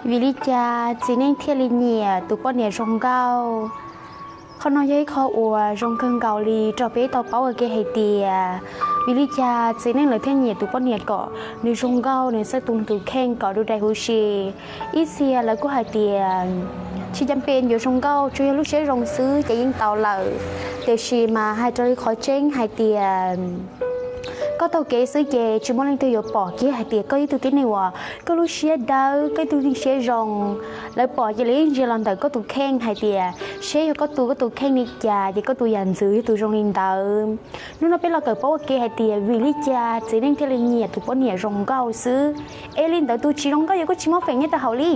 Vim li cas txiv neej thiaj li nyiam tus poj niam zoo nkauj? Qhov no yog ib qho uas zoo kawg nkaus li rau peb tau paub ua ke hais tias, vim li cas txiv neej lawv thiaj nyiam tus poj niam kom nws zoo nkauj, nws txawj tu nws tus kheej kom du dai huv si. Ib txhia lawv kuj hais tias, tsis cam pem yuav zoo nkauj, tsuas yog lub siab zoo xwb ces yeej tau lawm. Tiam sis mas hais raws li qhov tseeb hais tias, koj taug kev xwb ces tsis muaj leej twg yuav pom kiag hais tias koj ib tug tib neeg uas koj lub siab dawb, koj ib tug neeg siab zoo. Lawv pom ces lawv yeej ntsia los ntawm koj tus kheej hais tias, seb yog koj tu koj tus kheej li cas ces koj tus yam ntxwv yog tus zoo li ntawd. Hnub no peb los kawm paub ua ke hais tias, vim li cas txiv neej thiaj li nyiam tus poj niam zoo nkauj xwb, es li ntawd tus tsis zoo nkauj yuav kuj tsis muaj feem nyob rau hauv li.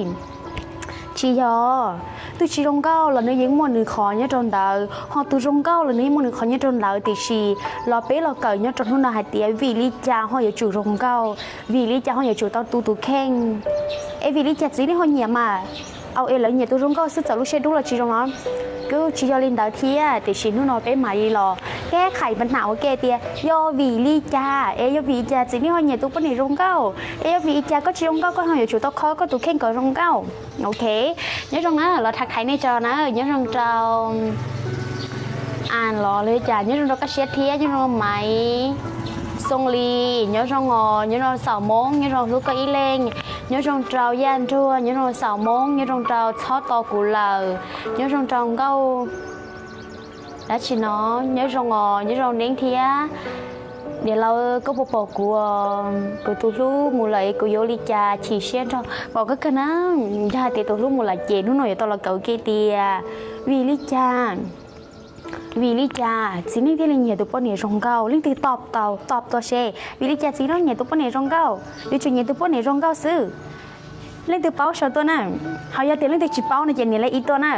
Tsis yog, tus tsis zoo nkauj los nws yeej muaj nws qhov nyob rau ntawd, ho tus zoo nkauj los nws yeej muaj nws qhov nyob rau ntawd, tiam sis los peb los kawm nyob rau hnub no hais tias, vim li cas ho yuav tsum zoo nkauj, vim li cas ho yuav tsum tau tu tus kheej, es vim li cas txiv neej ho nyiam mas, au es lawv nyiam tus zoo nkauj xwb, txawm lub siab dub los tsis zoo los? Kuj tsis yog li ntawd thiab, tiam sis hnub no peb mam li los kab khais pa hnam ua ke tias, yog vim li cas, es yog vim li cas txiv neej ho nyiam tus poj niam zoo nkauj, es yog vim li cas koj tsis zoo nkauj koj ho yuav tsum tau kho koj tus kheej kom zoo nkauj. Ok, nyob zoo na, los tham khais nej tso na, nyob zoo rau As los li cas, nyob zoo rau Kaj Siab thiab, nyob zoo Maiv Xoo Lis, nyob zoo os, nyob zoo Xaum Moob, nyob zoo hlub koj ib leeg, nyob zoo rau Yaj Nruag, nyob zoo Xaum Moob, nyob zoo rau Txhob Tos Kuv Lawm, nyob zoo rau Nkauj dab tsi no, nyob zoo os, nyob zoo Neeb thiab. Niam laus, koj puas pom kuv, kuv tus hlub mus lawm es kuv yuav ua li cas chim siab nrog pom koj kawg na. Yog hais tias tus hlub mus lawm ces hnub no yuav tau los kawm ua ke tias, vim li cas, vim li cas txiv neej thiaj li nyiam tus poj niam zoo nkauj? Leej twg tau tau tau seb vim li cas txiv neej nyiam tus poj niam zoo nkauj, yuav tsum nyiam tus poj niam zoo nkauj xwb. Leej twg paub sau tuaj na. Ho yog tias leej twg tsis paub no ces nias lej ib tuaj na.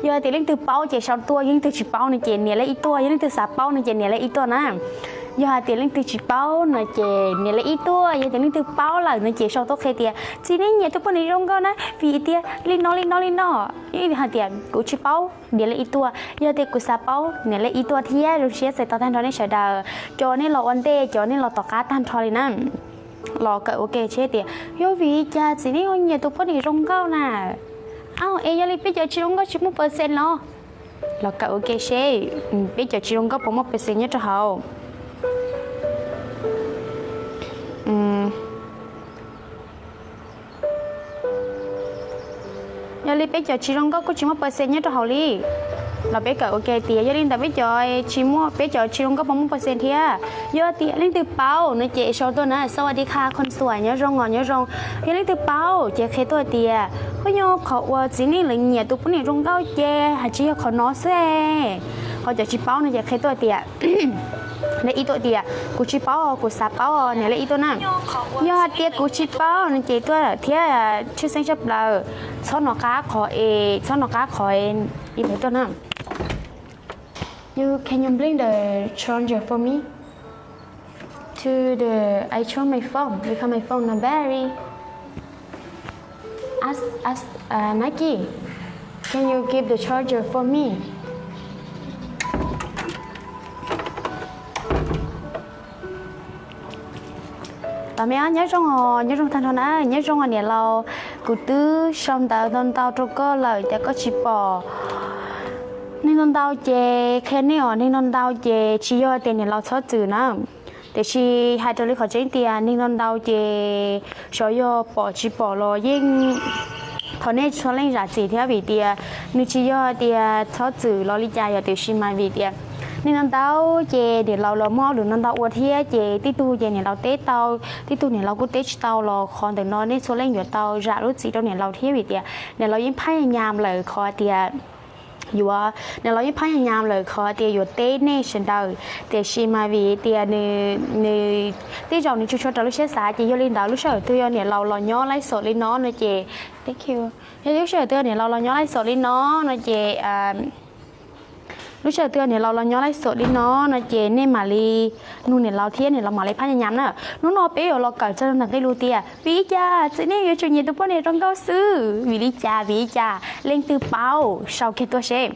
Yog hais tias leej twg paub ces sau tuaj, yog leej twg tsis paub no ces nias lej ib tuaj, yog leej twg xav paub no ces nias lej ib tuaj na. Yog hais tias leej twg tsis paub no ces nias lej ib tuaj, yog tias leej twg paub lawm no ces sau tuaj qhia tias, txiv neej nyiam tus poj niam zoo nkauj na vim tias li no li no li no. Yog hais tias kuv tsis paub, nias lej ib tuaj, yog tias kuv xav paub, nias lej ib tuaj thiab. Zoo siab txais tos tag nrho nej sawv daws, cov nej los ua ntej, cov nej los tom qab tag nrho li na. Los kawm ua ke seb tias, yog vim li cas txiv neej ho nyiam tus poj niam zoo nkauj na? Au, es yog li peb cov tsis zoo nkauj tsis muaj percent los? Los kawm ua ke seb peb cov tsis zoo nkauj puas muaj percent nyob rau hauv. Yog li peb cov tsis zoo nkauj kuj tsis muaj percent nyob rau hauv li. Los peb kawm ua ke tias, yog li ntawd peb cov tsis muaj, peb cov tsis zoo nkauj puas muaj percent thiab? Yog tias leej twg paub no ces sau tuaj na, สวัสดีค่ะ คนสวย, nyob zoo os, nyob zoo. Yog leej twg paub ces qhia tuaj tias, koj nyob qhov uas txiv neej lawv nyiam tus poj niam zoo nkauj ces hais tsis yog qhov no xwb. Ho cov tsis paub no ces qhia tuaj tias, nias lej ib tuaj tias, kuv tsis paub, kuv xav paub, nias lej ib tuaj na. Yog hais tias kuv tsis paub no ces tuaj thiab, tshwj xeeb tshaj plaws, txhob hnov qab qhov es, txhob hnov qab qhov es, ib tuaj na. You, can you bring the charger for me? To the, I charge my phone because my phone not battery. Ask, ask, uh, Mikey, can you give the charger for me? Los me, nyob zoo os, nyob zoo tag nrho na, nyob zoo os niam laus. Kuv twb sau ntawv ntau ntau rau koj lawm cas koj tsis pom. Neeg ntau ntau ces qhia nej os, neeg ntau ntau ces tsis yog tias niam laus txhob txwm na. Tiam sis hais raws li qhov tseeb tias neeg ntau ntau ces xyov yog pom tsis pom los yeej, thov nej txhua leej zam txim thiab vim tias nws tsis yog tias txhob txwm los li cas yog, tiam sis mas vim tias neeg ntau ntau ces niam laus los muaj hauj lwm ntau ntau ua thiab ces tej tug ces niam laus teb tau, tej tug niam laus kuj teb tsis tau los qhov ntawm no nej txhua leej yuav tau zam lub txim rau niam laus thiab vim tias niam laus yeej phab nyas nyas lawm qhov tias yuav, niam laus yeej phab nyas nyas lawm qhov tias yuav teb nej sawv daws. Tiam sis mas vim tias nws, nws tej zaum nws tsis tshua raws lub siab xav ces yog li ntawd lub sij hawm twg yog niam laus los nyob laij xom li no no ces, thank you, yog lub sij hawm twg yog niam laus los nyob laij xom li no no ces lub sij hawm twg yog niam laus los nyob laij xom li no no ces nej mam li nug niam laus thiab niam laus mam li phab nyas nyas na. Hnub no peb yuav los kawm txog ntawm nqe lus tias vim li cas txiv neej yuav tsum nyiam tus poj niam zoo nkauj xwb, vim li cas, vim li cas, leej twg paub sau kiag tuaj seb.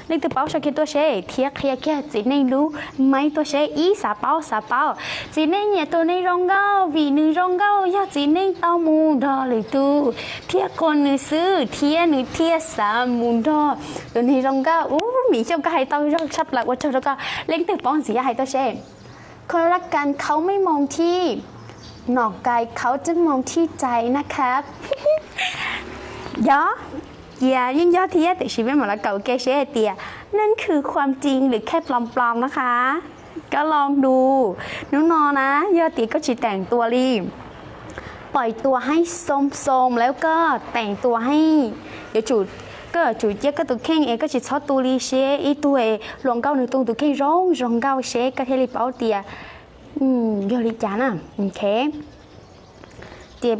Leej twg paub sau kiag tuaj seb thiab qhia kiag txiv neej lub maib tuaj seb. Ib, xav paub, xav paub txiv neej nyiam tus neeg zoo nkauj vim nws zoo nkauj, yog txiv neej tau mus nrog lwm tus thiaj quas nws xwb thiab nws thiaj xav mus nrog tus neeg zoo nkauj. Ub, Mim Xyooj, koj hais tau zoo tshaj plaws, ua tsaug rau koj. Leej twg paub ntxiv hais tuaj seb.คนรักกันเขาไม่มองที่ หน่อไกลเขาจะมองที่ใจนะครับ Yog, cia yeej yog thiab, tiam sis peb mam los kawm ua ke seb hais tias นั่นคือความจริงหรือแค่ปลอมๆนะคะ Koj los du, hnub no na, yog tias koj tsis teem tuas li, pais tuas heev xoo xoo lawm, koj teem tuas heev, yuav tsum, koj yuav tsum cia koj tus kheej es koj tsis txhob tu li seb ib tug es hluas nkauj nws tu tus kheej zoo zoo nkauj seb koj thiaj li paub tias yog li cas na. Ok, ces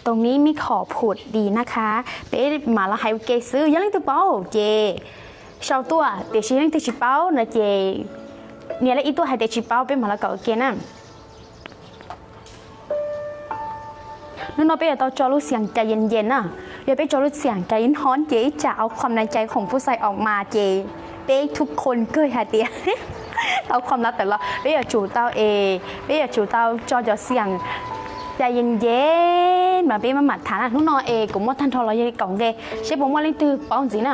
ตรงนี้ไม่ขอผุดดีนะคะ peb mam los hais ua ke xwb. Yog leej twg paub ces sau tuaj, tiam sis leej twg tsis paub no ces nias lej ib tuaj hais tias tsis paub, peb mam los kawm ua ke na. Hnub no peb yuav tau tso lub xiam cai yees yees na. Yog peb tso lub xiam cai hnov ces ib tsam เอาความในใจของผู้ชายออกมา ces peb ทุกคน kawg hais tias เอาความลับ tawm los. Peb yuav tsum tau es peb yuav tsum tau tso cov xiam cai yees yees mas peb maj mam tham na. Hnub no es kuv muab tag nrho los yog kaum nqe, seb puas muaj leej twg paub ntxiv na.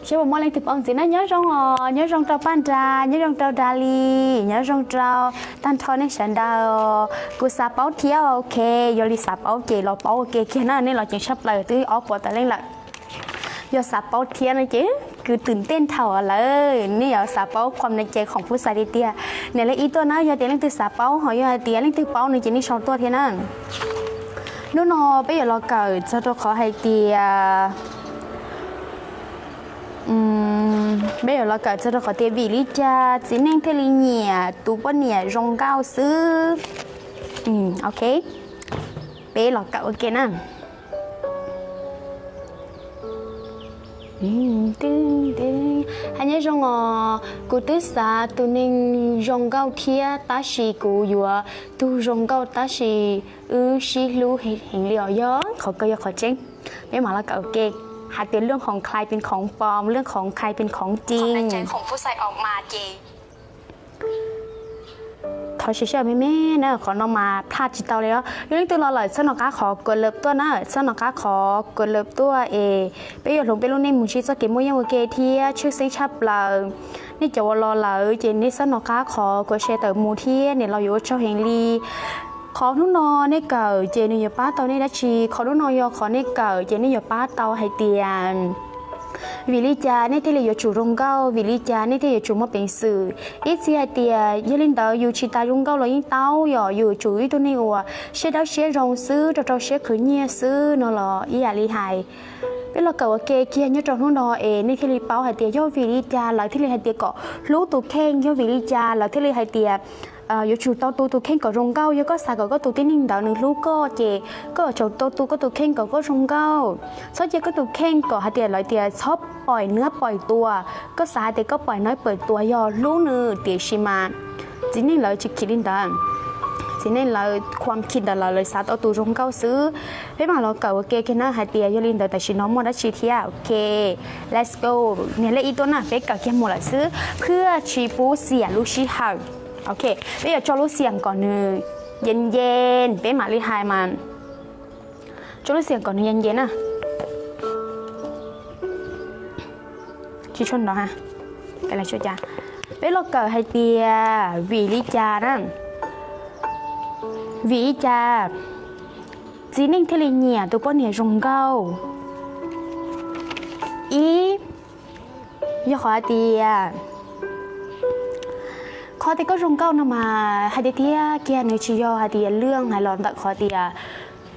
Seb puas muaj leej twg paub ntxiv na. Nyob zoo os, nyob zoo rau Paj Nra, nyob zoo rau Dali, nyob zoo rau tag nrho nej sawv daws. Kuv xav paub thiab, ok, yog li xav paub ces los paub ua ke kiag na, nej los ceev tshaj plaws twb ob puas tawm leej lawm. Yog xav paub thiab no ces kwv twm tej nthaum lawm, nej yuav xav paub ความในใจของผู้ชาย tiag tiag. Nias lej ib tuaj na, yog tias leej twg xav paub, ho yog hais tias leej twg paub no ces nej sau tuaj thiab na. Hnub no peb yuav los kawm txog rau qhov hais tias, peb yuav los kawm txog rau qhov tias vim li cas txiv neej thiaj li nyiam tus poj niam zoo nkauj xwb. Ok, peb los kawm ua ke na. Hais nyob zoo os, kuv twb xav tus neeg zoo nkauj thiab tab sis kuv yuav tus zoo nkauj tab sis wb sib hlub heev li os. Yog qhov kawg yog qhov tseeb, peb mam los kawm ua ke. Hais tias เรื่องของใครเป็นของปลอม เรื่องของใครเป็นของจริง Thov txim sij hawm me me na, qhov no mas plam tsis tau li os. Yog leej twg los lawm txhob nco qab qhov กด love tuaj na, txhob nco qab qhov กด love tuaj es peb yuav hloov peb lub neej mus ntsib txoj kev muaj yeej ua ke thiab tshwj xeeb tshaj plaws. Nej cov uas los lawm ces nej txhob nco qab qhov กด share tawm mus thiab niam laus yuav ua tsaug heev li. Qhov hnub no nej kawm ces nws yuav pab tau nej dab tsi? Qhov hnub no yog qhov nej kawm ces nej yuav pab tau hais tias vim li cas nej thiaj li yuav tsum zoo nkauj, vim li cas nej thiaj yuav tsum muaj peev xwm. Ib txhia hais tias yog li ntawd yus tsis tas zoo nkauj los yeej tau, yog yus tsum ib tug neeg uas siab dawb siab zoo xwb, rau rau siab khwv nyiaj xwb no los ib yam li hais. Peb los kawm ua ke kiag nyob rau hnub no es nej thiaj li paub hais tias yog vim li cas lawv thiaj li hais tias kom hlub tus kheej, yog vim li cas lawv thiaj li hais tias yuav tsum tau tu tus kheej kom zoo nkauj. Yog koj xav kom koj tus tib neeg ntawd nws hlub koj ces koj yuav tsum tau tu koj tus kheej kom koj zoo nkauj. Txhob cia koj tus kheej kom hais tias lawv tias txhob pom nawb pom tuas. Koj xav hais tias koj pom nawb pom tuas yog hlub nws, tiam sis mas txiv neej lawv tsis khim li ntawd. Txiv neej lawv ความคิด ntawm lawv, lawv xav tau tus zoo nkauj xwb. Peb mam los kawm ua ke kiag na hais tias yog li ntawd tam sim no muaj dab tsi thiab. Ok, let's go. Nias lej ib tuaj na, peb kawm kiag mus lawm xwb, เพื่อ tsis pub xiam lub sij hawm. Ok, peb yuav tso lub xiam kom nws yees yees, peb mam li hais mas. Tso lub xiam kom nws yees yees na. Tsis tshua nrov ha. Peb los kawm hais tias vim li cas na, vim li cas txiv neej thiaj li nyiam tus poj niam zoo nkauj. Ib, yog qhov hais tias, qhov tias koj zoo nkauj no mas hais tias tiag kiag nws tsis yog hais tias lwj hais los ntawm qhov tias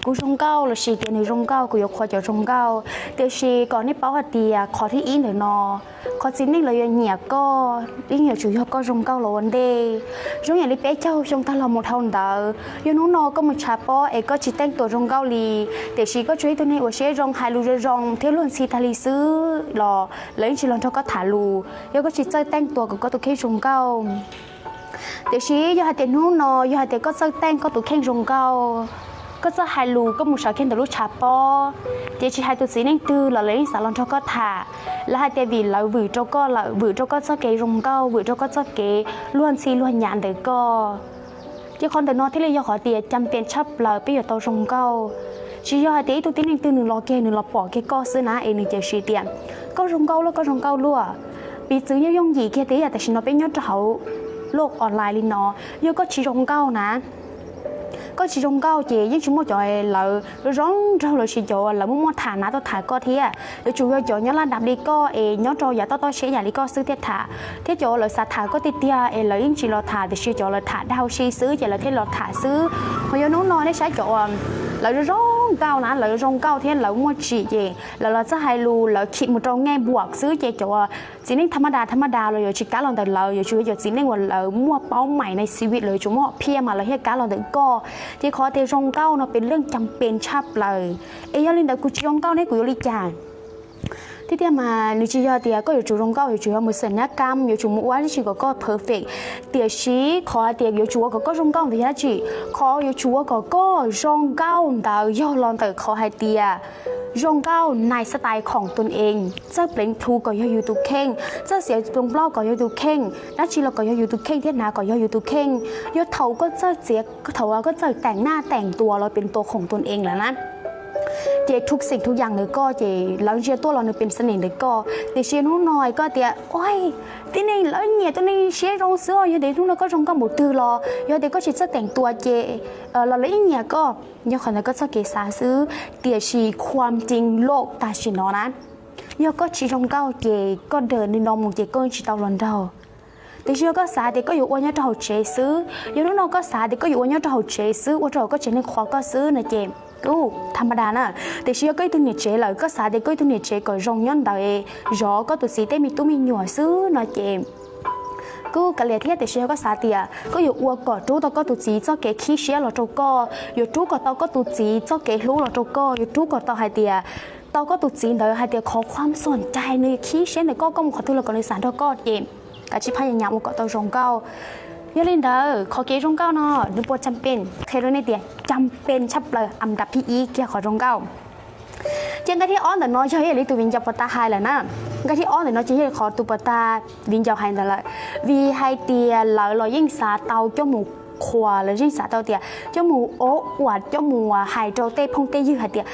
kuv zoo nkauj lossis tias nws zoo nkauj kuv yuav qhuas cov zoo nkauj. Tiam sis kom nej paub hais tias qhov thib ib ntawm no, qhov txiv neej lawv yuav nyiam koj yeej yuav tsum yog koj zoo nkauj los ua ntej. Zoo yam li peb caug xyoo tag los mus dhau ntawd, yog hnub no koj mus tshav pob es koj tsis teej tuas zoo nkauj li, tiam sis koj tshuav ib tug neeg uas siab zoo hais lus zoo zoo thiab luag ntxhi tag li xwb los lawv yeej tsis los nrog koj tham lus, yog koj tsis txawj teej tuas kom koj tus kheej zoo nkauj. Tiam sis yog hais tias hnub no yog hais tias koj txawj teej koj tus kheej zoo nkauj, Koj txawj hais lus, koj mus sawv kiag ntawm lub tshav pob, ces tsis hais tus txiv neej twg los lawv yeej xav los nrog koj tham. Lawv hais tias vim lawv vwm rau koj lawm, vwm rau koj txoj kev zoo nkauj, vwm rau koj txoj kev luag ntxhi luag nyav ntawm koj. Ces qhov ntawm no thiaj li yog qhov tias cam pees tshaj plaws peb yuav tau zoo nkauj. Tsis yog hais tias ib tug tib neeg twg nws los kiag nws los pom kiag koj xwb na es nws cam siv tias koj zoo nkauj luaj, koj zoo nkauj luaj. Piv txwv yooj yooj yim kiag tias tam sim no peb nyob rau hauv lub online li no, yog koj tsis zoo nkauj na, koj tsis zoo nkauj ces yeej tsis muaj cov lawv zoo nraug los sis cov lawv muaj muaj tham na tuaj tham koj thiab. Yuav tsum yog cov nyob laj dab li koj es nyob rau yav toj toj siab yam li koj xwb thiaj tham, thiab cov lawv xav tham koj tiag tiag es lawv yeej tsis los tham tiam sis cov lawv tham dag si xwb ces lawv thiaj los tham xwb. Ho yog hnub no nej saib cov uas lawv zoo nkauj na, lawv zoo nkauj thiab lawv muaj tsim ces lawv los txawj hais lus, lawv khim mus rau nqaij npuam xwb ces cov txiv neej tham maj das tham maj das los yuav tsis kam los ntawm lawv, yuav tsum yog cov txiv neej uas lawv muaj paub maim na xi vi lawv yuav tsum muaj phiaj mas lawv thiaj kam los ntawm koj. Ces qhov tias zoo nkauj no pes leej cam pees tshaj plaws. Es yog li ntawd kuv tsis zoo nkauj ne kuv yuav li cas? Tiag tiag mas nws tsis yog tias koj yuav tsum zoo nkauj, yuav tsum yog mus xeem nyab kam, yuav tsum mus ua dab tsi kom koj perfect. Tiam sis qhov hais tias yuav tsum ua kom koj zoo nkauj ntawd yog dab tsi? Qhov yuav tsum ua kom koj zoo nkauj ntawd yog los ntawm qhov hais tias zoo nkauj nais xab tais khoom tus ees, txawj pleev plhu kom yog yus tus kheej, txawj xiav ploos ploj kom yog yus tus kheej, dab tsi los kom yog yus tus kheej thiab hnav kom yog yus tus kheej. Yog thaum koj txawj txiav, thaum koj txawj teem naj teem tua los pes tua khoom tus ees lawm na, ces thub xeem thub yas ntawm koj ces lawv ntsia tuaj los nws pes xab nim ntawm koj. Tiam sis hnub no koj tias ua tib neeg lawv nyiam tus neeg siab zoo xwb os, yog tias hnub no koj zoo nkauj npaum twg los yog tias koj tsis txawj teem tua ces los lawv ib nyiam koj. Yog qhov ntawd koj txoj kev xav xwb, tiam sis khuam cees loj tam sim no na, yog koj tsis zoo nkauj ces koj daws li no mus ces koj tsis tau hluas nraug. Tiam sis yog koj xav tias koj yuav ua nyob rau hauv tsev xwb, yog hnub no koj xav tias koj yuav ua nyob rau hauv tsev xwb ua rau koj tsev neeg qhuas koj xwb no ces kuj tham ma das na. Tiam sis yog koj ib tug niam tsev lawm koj xav tias koj ib tug niam tsev kom zoo nyob ntawd zov koj tus txiv tej me tub me nyuam xwb no ces kuj kav liam thiab. Tiam sis yog koj xav tias koj yuav ua kom rub tau koj tus txiv txoj kev khib siab los rau koj, yuav rub kom tau koj tus txiv txoj kev hlub los rau koj, yuav rub kom tau hais tias tau koj tus txiv ntawd hais tias qhov khuam xom cai nws khib siab ntawm koj, koj mus qhov twg los kom nws xav nrog koj ces kav tsij phaj yam nyam ua kom tau zoo nkauj. Yog li ntawd qhov kev zoo nkauj no nws puas cam pees? Qhia rau nej tias cam pees tshaj plaws, am dab phib ib kiag qhov zoo nkauj. Ces nqe thib ob ntawm no yog ib yam li tus viv ncaus puas tas hais lawm na. Nqe thib ob ntawm no ces yog qhov tus puas tas viv ncaus hais ntawd lawm, vim hais tias lawv los yeej xav tau coj mus qhuas, lawv yeej xav tau tias coj mus ua uas coj mus hais rau tej phooj tej ywg hais tias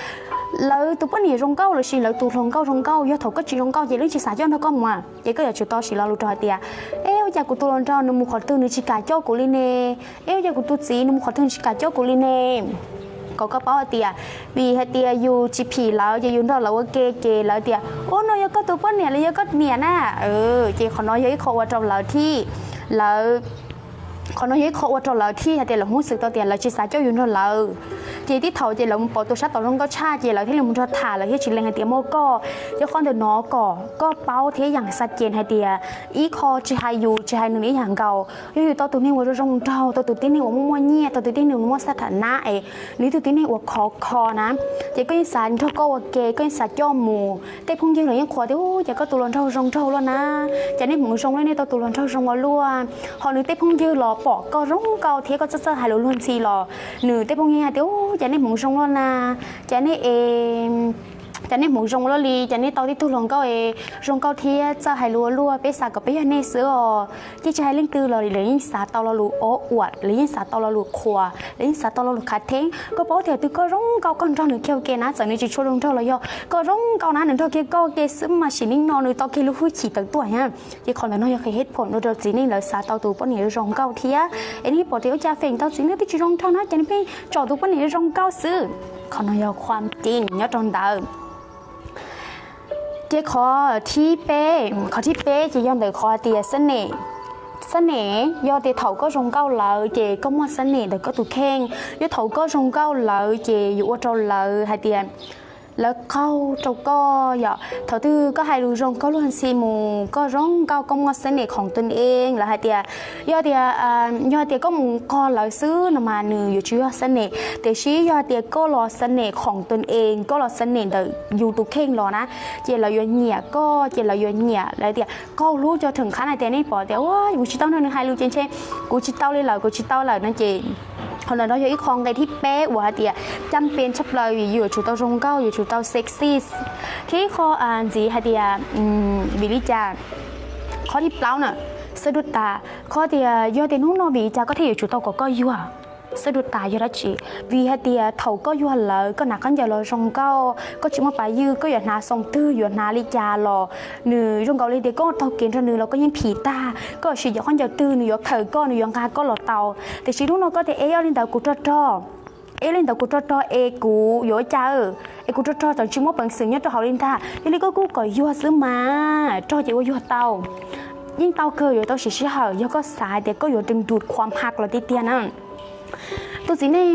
lawv tus poj niam zoo nkauj lossis lawv tus hluas nkauj zoo nkauj. Yog thaum koj tsis zoo nkauj ces lawv tsis xav coj nrog koj mus, ces koj yuav tsum tau siv lo lus rau hais tias, es ua cas kuv tus hluas nraug nws mus qhov twg nws tsis kam coj kuv li ne? Es ua cas kuv tus txiv nws mus qhov twg nws tsis kam coj kuv li ne? Kom koj paub hais tias vim hais tias yus tsis phim lawv ces yus nrog lawv ua ke ces lawv tias ub no yog koj tus poj niam los yog koj niam na. Ces qhov no yog ib qho ua rau lawv thiaj, lawv, qhov no yog ib qho ua rau lawv thiaj hais tias lawv hnov xwm tau tias lawv tsis xav coj yus nrog lawv. Ces tib thaum ces lawv mus pom tus sab tod zoo nkauj tshaj ces lawv thiaj li mus nrog tham, lawv thiaj tsis lees hais tias muaj koj. Ces qhov ntawm no kom koj paub thiab yeej xav ceev hais tias ib qho tsis hais yus tsis hais nws ib yam nkaus. Yog yus tau tus neeg uas zoo zoo nraug, tau tus tib neeg uas muaj muaj nyiaj, tau tus tib neeg uas muaj xab tham nab es nws ib tug tib neeg uas khov kho na, ces koj yeej xav nrog koj ua ke, koj yeej xav coj mus. Tej phooj ywg los yeej qhuas tias ub cas koj tus hluas nraug zoo nraug luaj na, cas nej hmoov zoo luaj, nej tau tus hluas nraug zoo ua luaj. Ho nws tej phooj ywg los pom koj zoo nkauj thiab koj txawj txawj hais lus luag ntxhi los nws tej phooj ywg hais tias ub cas nej hmoov zoo luaj na, cas nej e cas nej hmoov zoo luaj li, cas nej tau tib tug hluas nkauj es zoo nkauj thiab txawj hais lus ua luaj, peb xav kom peb yog nej xwb os. Ces tsis hais leej twg los lawv yeej xav tau lo lus ob uam, lawv yeej xav tau lo lus qhuas, lawv yeej xav tau lo lus khav theeb. Koj paub tias twb koj zoo nkauj koj nrog nws kiag ua ke na, txawm nws tsis tshua zoo nraug los yog koj zoo nkauj na, nws nrog kiag koj ua ke xwb mas sim neej no nws tau kiag lub hwj chim tawv tuaj na. Ces qhov ntawm no yog qhov head point ua rau txiv neej lawv xav tau tus poj niam zoo nkauj thiab. Es nej pom tias ua cas feem ntau txiv neej twb tsis zoo nraug na, ces nws pheej tsom tus poj niam zoo nkauj xwb. Qhov no yog khuam ceev nyob rau ntawd. Ces qhov thib peb, qhov thib peb ces yog ntawm qhov tias xab nem. Xab nem, yog tias thaum koj zoo nkauj lawm ces koj muaj xab nem ntawm koj tus kheej. Yog thaum koj zoo nkauj lawm ces yuav ua rau lawv hais tias lawv qaug rau koj yom. Thaum twg koj hais lus zoo koj luag ntxhi mus, koj zoo nkauj koj muaj xab nem khoom tus ees, lawv hais tias yog tias, yog tias koj mus nqog lawv xwb no mas nws yuav tsis yog xab nem, tiam sis yog tias koj los xab nem khoom tus ees, koj los xab nem ntawm yus tus kheej los na, ces lawv yuav nyiam koj, ces lawv yuav nyiam, lawv tias qaug hlub cov theem qhab na. Tias nej pom tias ua kuv tsis tau nrog nws hais lus ces ntshe kuv tsis tau li lawm, kuv tsis tau lawm no ces Qhov ntawm no yog ib qho nqe thib peb uas hais tias cam pes tshaj plaws vim yuav tsum tau zoo nkauj, yuav tsum tau sexy. Thiab ib qho ntxiv hais tias vim li cas, qhov thib plaub na, xawb dua tas. Qhov tias yog tias hnub no vim li cas koj thiaj yuav tsum tau kom koj yuag, xawb dua tas yog dab tsi? Vim hais tias thaum koj yuag lawm koj hnav khaub ncaws los zoo nkauj, koj tsis muaj pas ywj, koj yuav hnav xoo twg yuav hnav li cas los nws zoo nkaus li tias koj taug kev nrog nws los koj yeej phim tag. Koj sim cov khaub ncaws twg nws yuav khaws koj, nws yuav nqa koj los tau. Tiam sis hnub no koj tias es yog li ntawd kuv rog rog, es li ntawd kuv rog rog es kuv yuav ua cas? Es kuv rog rog txawm tsis muaj peev xwm nyob rau hauv li ntag. Yog li koj kuj kom yuag xwb mas, rog ces ua yuag tau. Yeej tau kawg yuav tau siv sij hawm yog koj xav hais tias koj yuav rwm nrus khuam hak los tiag tiag na. Tus txiv neej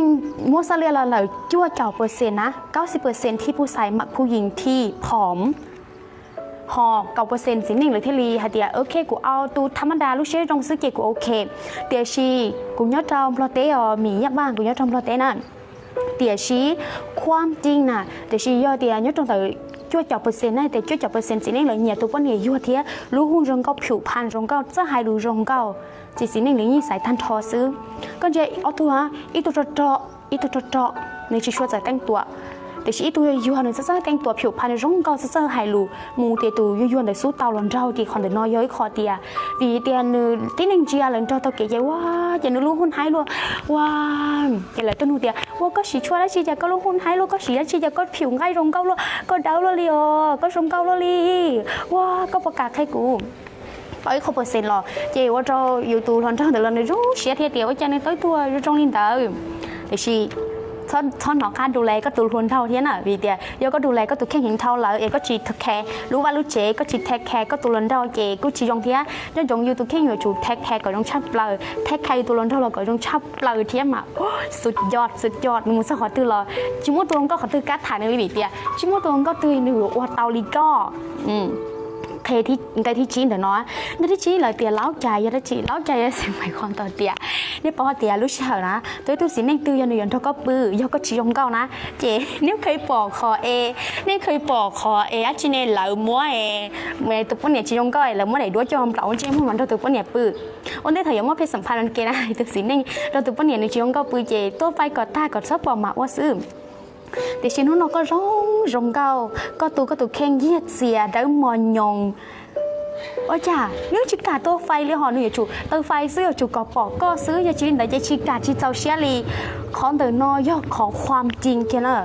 muab xab lia los lawm cuaj caum percent na, kaub xib percent thib pub xais mam phu yis thib phom. Ho kaum percent txiv neej lawv thiaj li hais tias ok kuv au tus tham mab das lub siab zoo xwb ces kuv ok. Tiam sis kuv nyob rau Nplog teb os, mis yaj npaj kuv nyob rau Nplog teb na. Tiam sis khuam cing na, tiam sis yog tias nyob rau ntawm cuaj caum percent na, tias cuaj caum percent txiv neej lawv nyiam tus poj niam yuag thiab lub hu zoo nkauj phum phan zoo nkauj txawj hais lus zoo nkauj, ces txiv neej lawv yeej xaiv tag nrho xwb. Koj ntsia ob tug, ib tug rog rog, ib tug rog rog, nws tsis tshua txawj keeb tuam. Tiam sis ib tug yuag nws txawj txawj keeb tuam phum phan zoo nkauj txawj txawj hais lus, mus tias tus yuag yuag ntawd xub tau los nraug. Ces qhov ntawm no yog ib qho tias vim tias nws tib neeg ntsia lawv nrog tau kev ces ua, ces nws lub hu haib luaj ua. Ces lawv tuaj nug tias ua koj siv tshuaj dab tsi ces koj lub hu haib luaj, koj siv dab tsi ces koj phum nqaij zoo nkauj luaj, koj dawb luaj li os, koj zoo nkauj luaj li, ua koj puas kam qhia kuv? Tau ib qho percent los ces ua rau yus tus hluas nraug ntawd los nws zoo siab thiab tias ua cas nws tau ib tug zoo zoo li ntawd. Tiam sis txhob hnov qab du lais koj tus hluas nraug thiab na, vim tias yog koj du lais koj tus kheej heev dhau lawm es koj tsis take care lub vaj lub tsev, koj tsis take care koj tus hluas nraug ces kuj tsis zoo thiab. Nco ntsoov yus tus kheej yuav tsum take care kom zoo tshaj plaws, take care yus tus hluas nraug los kom zoo tshaj plaws thiab mas. Xus coj xus coj, nws mus txog qhov twg los tsis muaj tus hluas nkauj qhov twg kam tham nws li vim tias tsis muaj tus hluas nkauj twg nws yuav ua tau li koj. Qhia nqe thib tsib ntawm no, nqe thib tsib lawv tias laub cai yog dab tsi? Laub cai yog xws li qhov ntawd tias, nej paub tias lub sij hawm na tau ib tug txiv neej twg yog nws yuav nrog koj pw, yog koj tsis zoo nkauj na, ces nej kheev pom qhov es, nej kheev pom qhov es dab tsi ne, lawv muab tus poj niam tsis zoo nkauj es lawv muab daim duab coj nplaum ua ntsej muag mas nrog tus poj niam pw. Ua ntej thaum yuav muaj phej xam phaj no ke na, tus txiv neej nrog tus poj niam nws tsis zoo nkauj pw ces tuaj fais kom tag kom txhob pom mas ua xwb. Tiam sis hnub no koj zoo zoo nkauj, koj tu koj tus kheej yiag txias dawb mos nyoos, ua cas nws tsis kam tuaj fais li, ho nws yuav tsum tau fais xwb, yuav tsum kom pom koj xwb, yog tsis li ntawd ces tsis kam tsis txaus siab li. Qhov ntawm no yog qhov khuam cing kiag na.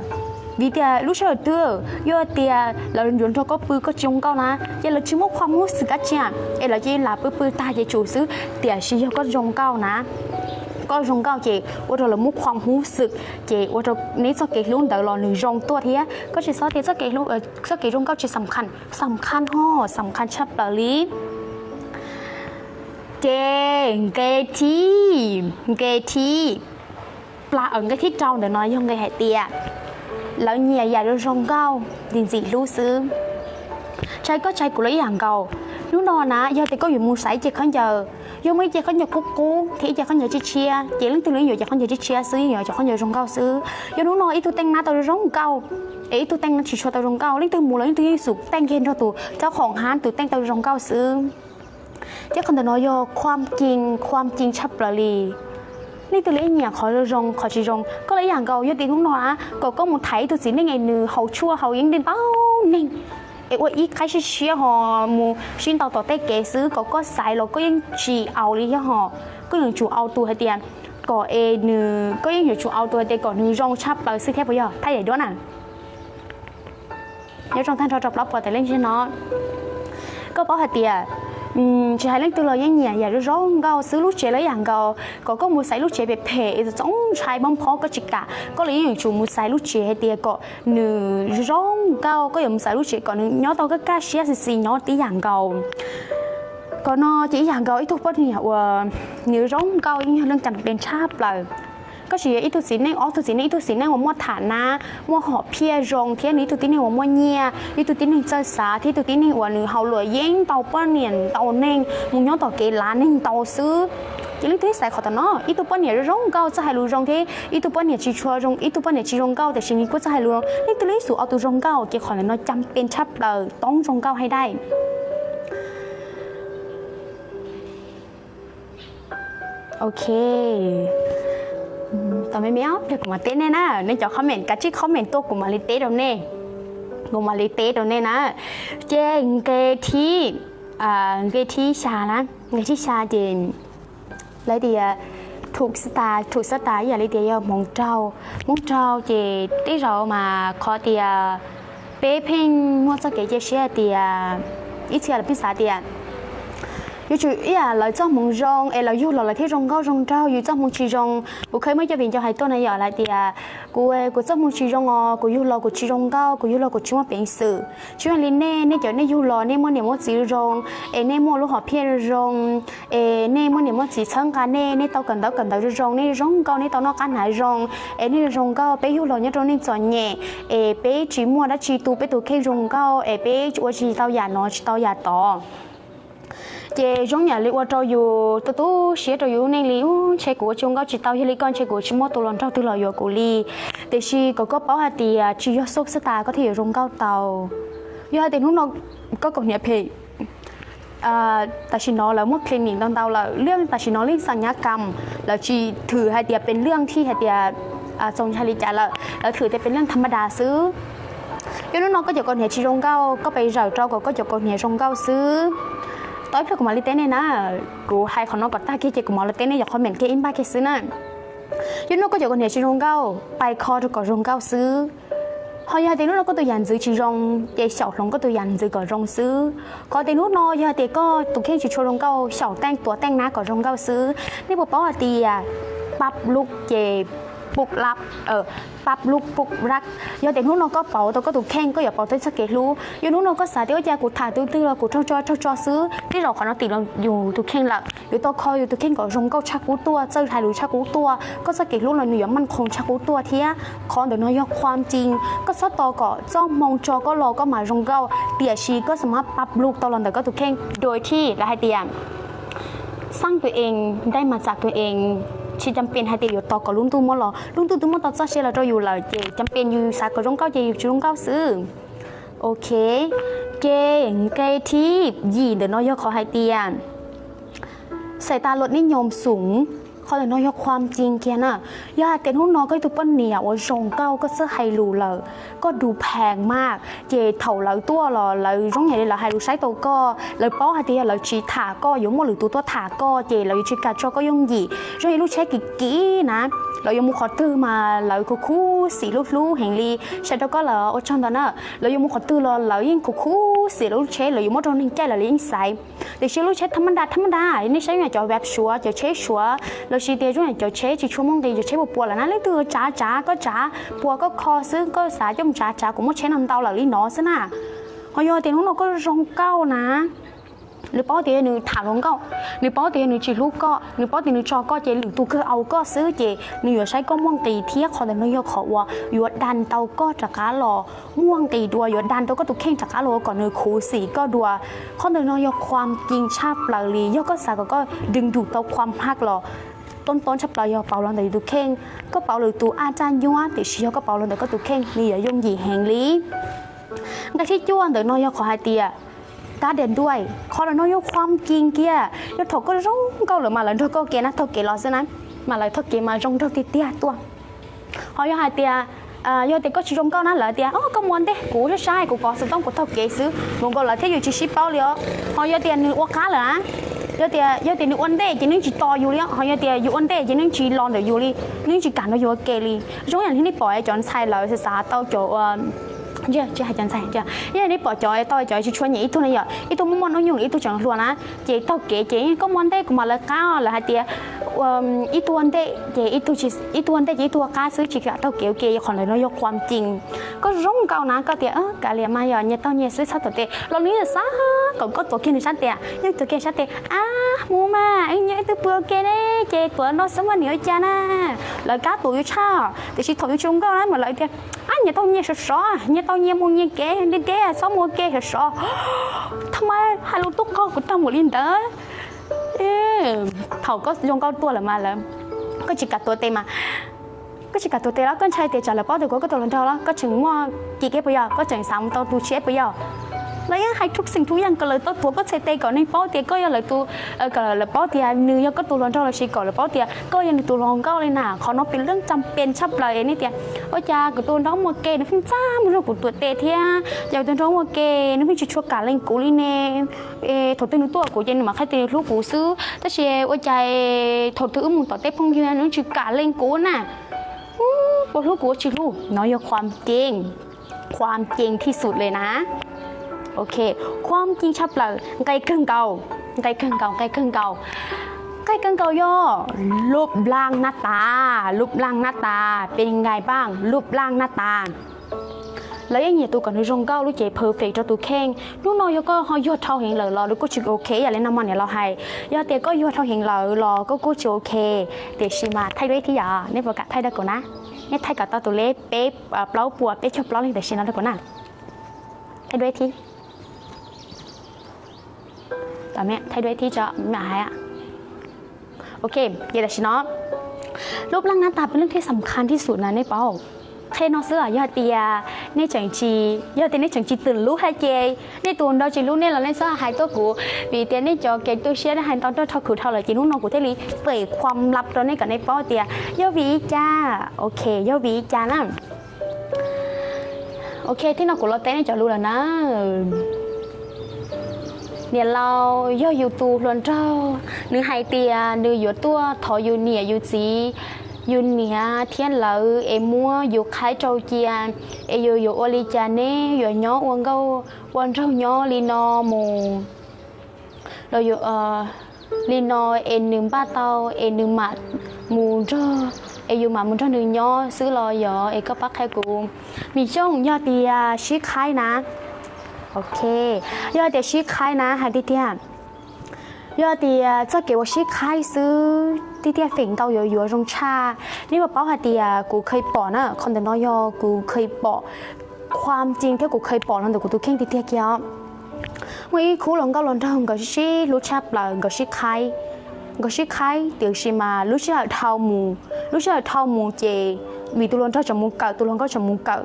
Vim tias lub sij hawm twg yog tias lawv yuav nrog koj pw koj tsis zoo nkauj na, ces lawv tsis muaj khuam hub xwm kab tsiaj es lawv cia li lam pw pw tag ces tsum xwb. Tiam sis yog koj zoo nkauj na, koj zoo nkauj ces ua rau lawv muaj khuam hub xwm, ces ua rau neb txoj kev hlub ntawd los nws zoo tuaj thiab. Koj tsis txhob tias txoj kev zoo nkauj tsis xam khaj, xam khaj ho xam khaj tshaj plaws li. Ces nqe thib, nqe thib pla, nqe thib rau ntawm no yog nqe hais tias lawv nyiam yam zoo zoo nkauj ntxim ntxim hlub xwb. Tsaib koj tsaib kuv los ib yam nkaus. Hnub no na yog tias koj yuav mus xaiv ib ce khaub ncaws, yog muaj ib ce khaub ncaws qub qub thiab ib ce khaub ncaws tshiab tshiab, ces leej twg los yuav cov khaub ncaws tshiab tshiab xwb, yuav cov khaub ncaws zoo nkauj xwb. Yog hnub no ib tug teej nab tau zoo nkauj es ib tug teej nab tsis tshua tau zoo nkauj, leej twg mus los leej twg yeej xum teej kiag nrog tus txhob khoom hab tus teej tau zoo nkauj xwb. Thiab qhov ntawm no yog khuam cing, khuam cing tshaj plaws li. Leej twg li nyiam qhov zoo zoo qhov tsis zoo, koj los ib yam nkaus. Yog tias hnub no na kom koj mus thaiv ib tug txiv neej es nws haus tshuaj haus yeeb nti ntau neeg es ua ib qaib siab siab ho mus sib ntaus tom tej kev xwb, kom koj xaiv los koj yeej tsis aus li thiab ho. Koj yuav tsum aus tus hais tias kom es nws, koj yeej yuav tsum aus tus hais tias kom nws zoo tshaj plaws xwb thiab puas yog? Thaij daim duab na. Nyob zoo tag nrho rau plaub puas tawm leej ntseg no. Koj paub hais tias tsis hais leej twg los yeej nyiam yam zoo zoo nkauj xwb, lub tsev los ib yam nkaus. Kom koj mus xaiv lub tsev phem phem es txaus ntshai mob phob koj tsis kam, koj los yeej yuav tsum mus xaiv lub tsev hais tias kom nws zoo zoo nkauj, koj yuav mus xaiv lub tsev kom nws nyob tau kaj kaj siab xis xis nyob tib yam nkaus. Qhov no ces ib yam nkaus, ib tug poj niam uas nws zoo nkauj yeej yog neeg cam pes tshaj plaws. Koj sim yog ib tug txiv neej, ob tug txiv neej, ib tug txiv neej uas muaj tham na, muaj hom phiaj zoo thiab nws ib tug tib neeg uas muaj nyiaj, ib tug tib neeg txawj xav thiab ib tug tib neeg uas nws haus luam yeeb ntau poj niam ntau neeg mus nyob tom kev lav neeg ntau xwb. Ces leej twg xaiv qhov tom no, ib tug poj niam zoo zoo nkauj txawj hais lus zoo thiab ib tug poj niam tsis tshua zoo, ib tug poj niam tsis zoo nkauj tiam sis nws kuj txawj hais lus zoo, leej twg li xum ob tug zoo nkauj, ces qhov ntawm no cam pes tshaj plaws toob zoo nkauj hais dai. Ok. Tos me me, kuv mam teb nej na, nej cov comment, kav tsij comment tuaj kuv mam li teb rau nej. Kuv mam li teb rau nej na. Ces nqe thib, nqe thib xya na, nqe thib xya ces lawv tias thum xab tas, thum xab tas ib yam li tias yog hmoov raug, hmoov raug ces tej zaum mas qhov tias peb pheej muaj txoj kev cia siab hais tias, ib txhia lawv pheej xav tias yuav tsum ib yam lawv txoj hmoov zoo es lawv yug los lawv thiaj zoo nkauj zoo nraug, yus txoj hmoov tsis zoo. Kuv kheev muaj cov viv ncaus hais tuaj na yom, lawv tias kuv, kuv txoj hmoov tsis zoo os, kuv yug los kuv tsis zoo nkauj, kuv yug los kuv tsis muaj peev xwm. Tsis zoo li nej, nej cov nej yug los nej muaj niam muaj txiv zoo, es nej muaj lub hom phiaj zoo, es nej muaj niam muaj txiv txhawb nqa nej, nej tau kawm ntawv kawm ntawv zoo zoo, nej zoo nkauj, nej tau noj qab hnav zoo, es nej zoo nkauj, peb yug los nyob rau nej txom nyem, es peb tsis muaj dab tsi tu peb tus kheej zoo nkauj, es peb ua tsis tau yam no tsis tau yam tod. Ces zoo yam li ua rau yus tu tu siab rau yus lub neej li, ntshe kuv ua tsis zoo nkauj tsis tau, yog li koj ntshe kuv tsis muaj tus hluas nraug twg los yuav kuv li. Tiam sis kom koj paub hais tias tsis yog xub xab tas koj thiaj yuav zoo nkauj tau. Yog hais tias hnub no koj kaus hniav phem, tam sim no lawv muaj clinic ntau ntau lawm, liaj tam sim no liaj xam nyab kam, lawv tsis thwm hais tias pes liaj thij hais tias txaus ntshai li cas lawm, lawv thwm tias pes liaj tham ma das xwb. Yog hnub no koj cov kaus hniav tsis zoo nkauj, koj pes zawm rau kom koj cov kaus hniav zoo nkauj xwb. Tau ib pliag kuv mam li teb nej na, kuv hais qhov no kom tag kiag ces kuv mam li teb nej cov comment kiag ib npaj kiag xwb na. Yog hnub no koj cov kaus hniav tsis zoo nkauj, pais kho rau kom zoo nkauj xwb. Ho yog hais tias hnub no koj tus yam ntxwv tsis zoo, ces xyaum hloov koj tus yam ntxwv kom zoo xwb. Qhov tias hnub no yog hais tias koj tus kheej tsis tshua zoo nkauj, xyaum teej tuav teej nab kom zoo nkauj xwb. Nej puas paub hais tias pab lub ces pub lab, pab lub pub lab. Yog tias hnub no koj pauv tau koj tus kheej, koj yuav pauv tau txoj kev hlub. Yog hnub no koj xav tias ua cas kuv tham tus twg los kuv raug tso raug tso xwb, tej zaum qhov no tim los yus tus kheej lawm, yuav tau kho yus tus kheej kom zoo nkauj tshaj qub tuaj, txawj hais lus tshaj qub tuaj, koj txoj kev hlub no nws yuav maj qhoos tshaj qub tuaj thiab. Qhov ntawm no yog qhuam cing, koj txhob tos kom txoj hmoo tso koj los koj mam zoo nkauj, tiam sis koj xam mab pab lub tau los ntawm koj tus kheej. Dua thij lawv hais tias xaj tus ees, ntaij mas txam tus ees, tsis cam pees hais tias yuav tos kom lub ntuj muab los, lub ntuj twb muab tau txoj sia los rau yus lawm ces cam pees yus xav kom zoo nkauj ces yus tsis zoo nkauj xwb. Ok, ces nqe thib yim ntawm no yog qhov hais tias xais tas luam nij nyoos xoom, qhov ntawm no yog qhuam cing kiag na. Yog hais tias hnub no koj ib tug poj niam uas zoo nkauj koj txawj hais lus lawm, koj du phees mas, ces thaum lawv tuaj los lawv zoo yam li lawv hais lus saib tau koj, lawv paub hais tias yog lawv tsis tham koj yuav muaj lwm tus tuaj tham koj ces lawv yuav tsis kam tso koj yooj yim. Zoo li lub tsheb kim kim na, lawv yuav mus qhov twg mas lawv khuv khuv xim hlub hlub heev li, saib rau koj lawm ua tsaug ntau na. Lawv yuav mus qhov twg los lawv yeej khuv khuv xim lawv lub tsheb, lawv yuav muab rau neeg caij los lawv yeej xaiv. Tiam sis lub tsheb tham mab das tham mab das, nej saib zoo yam cov vab Suav cov tsheb Suav los sis tias zoo yam cov tsheb tsis tshua muaj nqis, cov tsheb puas puas lawm na, leej twg tsav tsav koj tsav, puas koj kho xwb, koj xav coj mus tsav tsav, kuv muaj tsheb no ntau lawm li no xwb na. Ho yog tias hnub no koj zoo nkauj na, nws paub tias yog nws tham hluas nkauj, nws paub tias yog nws tsis hlub koj, nws paub tias nws tso koj ces lwm tus kawg au koj xwb ces nws yuav saib koj muaj nqis thiab. Qhov ntawm no yog qhov uas yuav da tau koj rov qab los muaj nqis dua, yuav da tau koj tus kheej rov qab los ua kom nws khuv xim koj dua. Qhov ntawm no yog qhuam cing tshaj plaws li, yog koj xav kom koj dwng dus tau qhuam haj los tob tob tshaj plaws yog pauv los ntawm yus tus kheej. Koj pauv lwm tus a raj nyuab, tiam sis yog koj pauv los ntawm koj tus kheej nws yuav yooj yim heev li. Nqe thib cuaj ntawm no yog qhov hais tias kab dej duaj, qhov ntawm no yog qhuam cing kiag, yog thaum koj zoo nkauj lawm mas lawv nrog koj ua ke na, taug kev los xwb na, mas lawv taug kev mas zoo nraug tiag tiag tuaj. Ho yog hais tias, yog tias koj tsis zoo nkauj na lawv tias koj mus ua ntej, kuv sab sab kuv kov xov tooj kuv taug kev xwb, mus nkaus lawv thiab yus tsis sib paub li os. Ho yog tias nws ua qab lawm na, yog tias, yog tias nws ua ntej ces nws tsis tos yus li os, ho yog tias yus ua ntej ces nws tsis los ntawm yus li, nws tsis kam nrog yus ua ke li. Zoo yam li nej pom cov ntxhais lawv xav xav tau cov, tsis hais cov ntxhais, yog nej pom cov tau cov tsis tshua nyiam ib tug na yom, ib tug muaj muaj hnub nyoog lawm ib tug tseem hluas na, ces taug kev ces koj mus ua ntej kuv mam lawv qab, lawv hais tias ib tug ua ntej ces ib tug, ib tug ua ntej ces ib tug ua qab xwb, tsis kam taug kev ua ke. Qhov ntawm no yog qhuam cing. Koj zoo nkauj na koj tias kav liam mas yog nyias taug nyias xwb txhob tuav tes, los nws xav kom koj tuav kiag nws sab tes, yeej tuav kiag sab tes, ab mus mas nyias ib tug pw ua ke ne, ces tuav no xwb mas nws ua cas na. Lawv kab tuav yus tshaj, tiam sis thaum yus tsis zoo nkauj na mas lawv tias ab nyias taug nyias sov sov, nyias taug nyias mus nyias kev deb deb, txhob mus ua ke sov sov. Tha mas hais lus tub qog kuv tag mus li ntawd. Thaum koj zoo nkauj tuaj lawm mas lawv, koj tsis kam tuav tes mas, koj tsis kam tuav tes los koj ntshai tias tsam lawv paub tias kuv koj tus hluas nraug los koj tseem muaj cim kev puas yog, koj tseem xav mus tau tus tshiab puas yog? Lawv yeej hais txhua txheej txhua yam kom lawv tau tuav koj txhais tes kom neeg paub tias koj yog lawv tus, kom lawv paub tias nws yog koj tus hluas nraug lossis kom lawv paub tias koj yog nws tus hluas nkauj li na. Qhov no pem leej tsam pes tshaj plaws es nej tias, ua cas kuv tus hluas nraug muaj ke nws pheej txaj muag rau kuv tuav tes thiab, cas kuv tus hluas nraug muaj ke nws pheej tsis tshua kam leej kuv li ne. Thaum twg nws tuaj kuv ces nws mam qhia tias nws hlub kuv xwb, tab sis ua cas thaum twg wb mus tom tej phooj ywg nws tsis kam leej kuv na. Puas hlub kuv ua tsis hlub, no yog qhuam cees, qhuam cees thij xum li na. Ok, qhuam cees tshaj plaws, nqe kawg nkaus, nqe kawg nkaus, nqe kawg nkaus, nqe kawg nkaus yog lub laj nab tas, lub laj nab tas pes nqes npaaj, lub laj nab tas. Lawv yeej nyiam tus kom nws zoo nkauj lub cev perfect rau tus kheej. Hnub no yog koj ho yuag dhau heev lawm los nws kuj tsis ok ib yam li nag hmo niam laus hais. Yog tias koj yuag dhau heev lawm los koj kuj tsis ok. Tiam sis mas thaij dua ib thib yom, nej puas kam thaij rau kuv na? Nej thaij kom tau tus lej peb, plaub puas peb caug plaub leej tam sim no rau kuv na. Thaij dua ib thib. Thaij dua ib thib tso mam hais. Ok, ces tam sim no lub laj nab tas peb leej thiaj xam khas thij xum na nej paub. Qhia no xwb, yog tias nej tseem tsis, yog tias nej tseem tsis twm lub hais ces nej tus nraug tsis hlub nej los nej txhob hais tuaj kuv, vim tias nej cov kev tu siab nej hais ntau nrog dhau khwv dhau lawm ces hnub no kuv thiaj li pem qhuam lab rau nej kom nej paub tias yog vim li cas. Ok, yog vim li cas na. Ok, thib no kuv los teb nej cov lus lawm na. Niam laus yog yus tus hluas nraug, nws hais tias nws yuav tuaj thov yus niam yus txiv, yus niam thiab lawv es muab yus qhaib rau cia, es yus yuav ua li cas ne? Yuav nyob ua nkauj ua nraug nyob li no mus los li no es nws npaj tau es nws mam mus nrog, es yus mam mus nrog nws nyob xwb los yog? Es koj pab qhia kuv. Mis Xyooj, yog tias sib qhaib na, ok, yog tias sib qhaib na hais tiag tiag, yog tias txoj kev uas sib qhaib xwb tiag tiag feem ntau yuav yuav zoo tshaj. Nej puas paub hais tias kuv kheev pom na, qhov ntawm no yog kuv kheev pom, qhuam cees thiab kuv kheev pom los ntawm kuv tus kheej tiag tiag kiag os. Muaj ib khub hluas nkauj hluas nraug nkawd sib hlub tshaj plaws, nkawd sib qhaib, nkawd sib qhaib tiam sis mas lub sij hawm dhau mus, lub sij hawm dhau mus ces vim tus hluas nraug tseem mus kawm, tus hluas nkauj tseem mus kawm,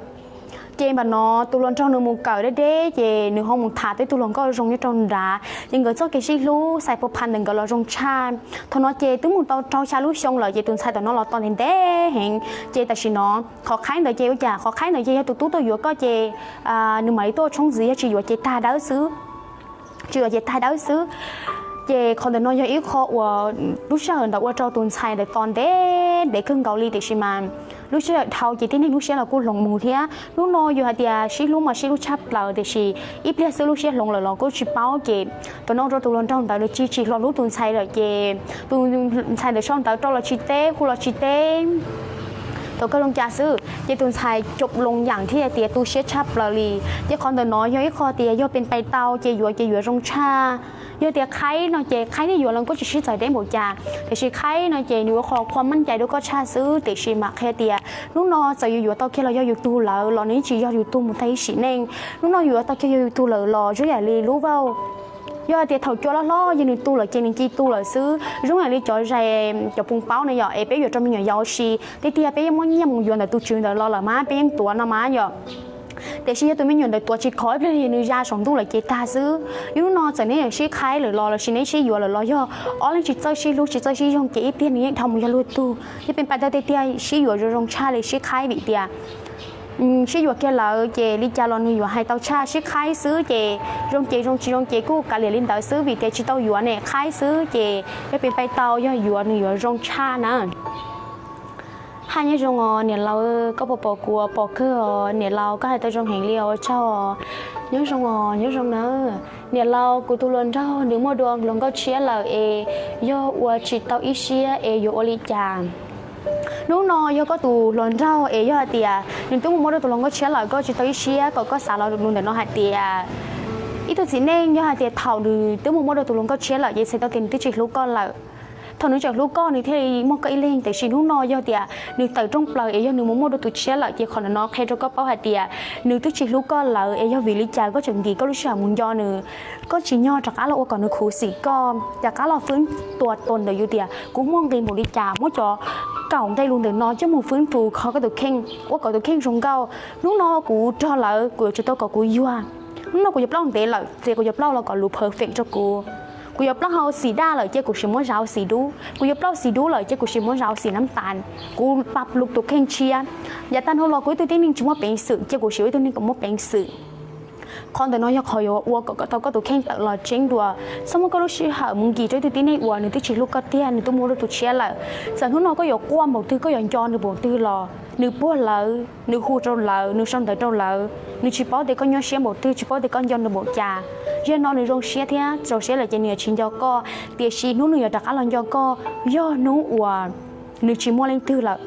ces npam no tus hluas nraug nws mus kawm deb deb ces nws ho mus tham tau tus hluas nkauj zoo nyob rau nrad, ces nkawd txoj kev sib hlub xais pha pha ntawm nkawd los zoo tshaj. Thaum no ces twb mus tau rau xya lub xyoo lawm ces tus ntxhais tom no los tos ntev ntev heev, ces tam sim no qhov qhaib ntawd ces ua cas qhov qhaib ntawd ces yog tus tub tuaj yuav koj ces nws mam li tuaj tshoob ntxiv, yog tsis yuav ces tag dawb xwb, tsis yuav ces tag dawb xwb. Ces qhov ntawm no yog ib qho uas lub sij hawm ntawd ua rau tus ntxhais ntawd tos ntev ntev kawg nkaus li tiam sis mas lub sij hawm dhau ces tib neeg lub siab los kuj hloov mus thiab. Hnub no yus hais tias sib hlub mas sib hlub tshaj plaws tiam sis ib pliag xwb lub siab hloov lawm los kuj tsis paub ces thaum no ua rau tus hluas nraug ntawd nws tsis tsim hlo hlub tus ntxhais lawm ces tus ntxhais ntawd sau ntawv rau los tsis teb, hu los tsis teb, thaum kawg zoo cas xwb ces tus ntxhais coob loo yam thiaj tias tu siab tshaj plaws li. Ces qhov ntawm no yog ib qho tias yog pes pais tau ces yuav ces yuav zoo tshaj. Yog tias qhaib no ces qhaib thiab yuav los kuj tsis sib txawv deb npaum cas, tiam sis qhaib no ces nws ua qho qhuam meej cai rau koj tshaj xwb. Tiam sis mam qhia tias hnub no txawm yus yuav tau kiag los yog yus tug lawm los nws yeej tsis yog yus tug mus tag ib sim neej. Hnub no yus yuav tau kiag yog yus tug lawm los zoo yam li lub vauj, yog tias thaum cua loj hlob yog nws tu lawm ces nws cia li tu lawm xwb. Zoo yam li cov zais cov phooj paub na yom, es peb yuav rau me nyuam yaus ua si, tiag tiag peb yeej muab nyiaj mus yuav ntawm tus tswv ntawd los lawm mas peb yeej tuav no mas yom. Tiam sis yog tus me nyuam ntawd tuav tsis khov ib pliag yog nws ya saum ntuj lawm ces tag xwb. Yog hnub no txawm neb yuav sib qhaib lawm los lossis neb sib yuav lawm los yog ob leeg tsis txawj sib hlub tsis txawj sib yoog ces ib pliag nws yeej dhau mus yog luag tug. Yog pes pais tau tiag tiag sib yuav yuav zoo tshaj li sib qhaib vim tias sib yuav kiag lawm ces li cas los nws yuav hais tau tshaj. Sib qhaib xwb ces zoo ces zoo, tsis zoo ces kuj kav liam li ntawd xwb vim tias tsis tau yuav ne, qhaib xwb ces yog pes pais tau yog yuav nws yuav zoo tshaj na. Haj nyob zoo os niam laus, koj puas pom kuv? Pom kawg os niam laus, koj hais tau zoo heev li os, ua tsaug os. Nyob zoo os, nyob zoo na. Niam laus, kuv tus hluas nraug nws muaj dua hluas nkauj tshiab lawm es yog ua tsis tau ib siab es yuav ua li cas? Hnub no yog koj tus hluas nraug es yog hais tias nws twb mus muaj dua tus hluas nkauj tshiab lawm koj tsis tau ib siab, kom koj xav los lus ntawm no hais tias, ib tug txiv neej yog hais tias thaum nws twb mus muaj dua tus hluas nkauj tshiab lawm ces txhais tau tias nws twb tsis hlub koj lawm. Thaum nws tseem hlub koj nws thiaj li muaj koj ib leeg, tiam sis hnub no yog tias nws tawm rooj plaws es yog nws mus muaj dua tus tshiab lawm ces qhov ntawm no qhia rau koj paub hais tias nws twb tsis hlub koj lawm es yog vim li cas koj tseem nkim koj lub sij hawm mus nco nws. Koj tsim nyog rov qab los ua kom nws khuv xim koj, rov qab los fwb tua tus ntawm yus tias kuv muaj nqis npaum li cas, muab cov kaum nqe lus ntawm no coj mus fwb tus kho koj tus kheej, ua kom tus kheej zoo nkauj. Hnub no kuv rog lawm kuv yuav tsum tau kom kuv yuag. Hnub no kuv yuav plaub ntev lawm, ces kuv yuav plaub los kom lus perfect rau kuv. Kuv yuav plaub hau xim daj lawm, ces kuv sim muab zam hau xim dub. Kuv yuav plaub xim dub lawm, ces kuv sim muab zam hau xim nab tas. Kuv pab lub tus kheej tshiab. Yav tag no los kuv ib tug tib neeg tsis muaj peev xwm, ces kuv sim ua ib tug neeg kom muaj peev xwm. Qhov ntawm no yog qhov yuav ua kom tau koj tus kheej tawm los tseeb dua. Txhob muab koj lub sij hawm mus nkim rau ib tug tib neeg uas nws twb tsis hlub koj tiag, nws twb muaj lub tus tshiab lawm. Txawm hnub no koj yuav quaj npaum twg, koj yuav nco nws npaum twg los nws puag lawv, nws hu rau lawv, nws sau ntawv rau lawv, nws tsis paub tias koj nyuaj siab npaum twg, tsis paub tias koj nco nws npaum cas. Yog no nws zoo siab thiab txaus siab lawm ces nws yuav tsis nco koj, tiam sis hnub nws yuav rov qab los nco koj yog hnub uas nws tsis muaj leej twg lawm.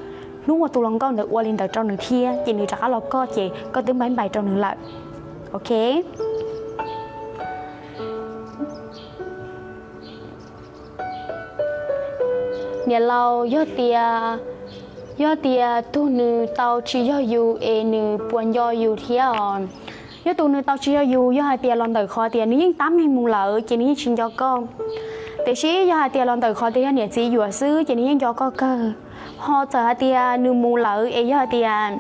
Hnub uas tus hluas nkauj ntawd ua li ntawd rau nws thiab, ces nws rov qab los koj ces koj twb npaib npaim rau nws lawm. Ok. Niam laus, yog tias, yog tias tus nws tau tsis yog yus es nws puas nco yus thiab os? Yog tus nws tau tsis yog yus, yog hais tias los ntawm qhov tias nws yeej tab meeg mus lawm ces nws yeej tsis nco koj. Tiam sis yog hais tias los ntawm qhov tias yog niam txiv yuam xwb ces nws yeej nco koj kawg. Ho txawm hais tias nws mus lawm es yog hais tias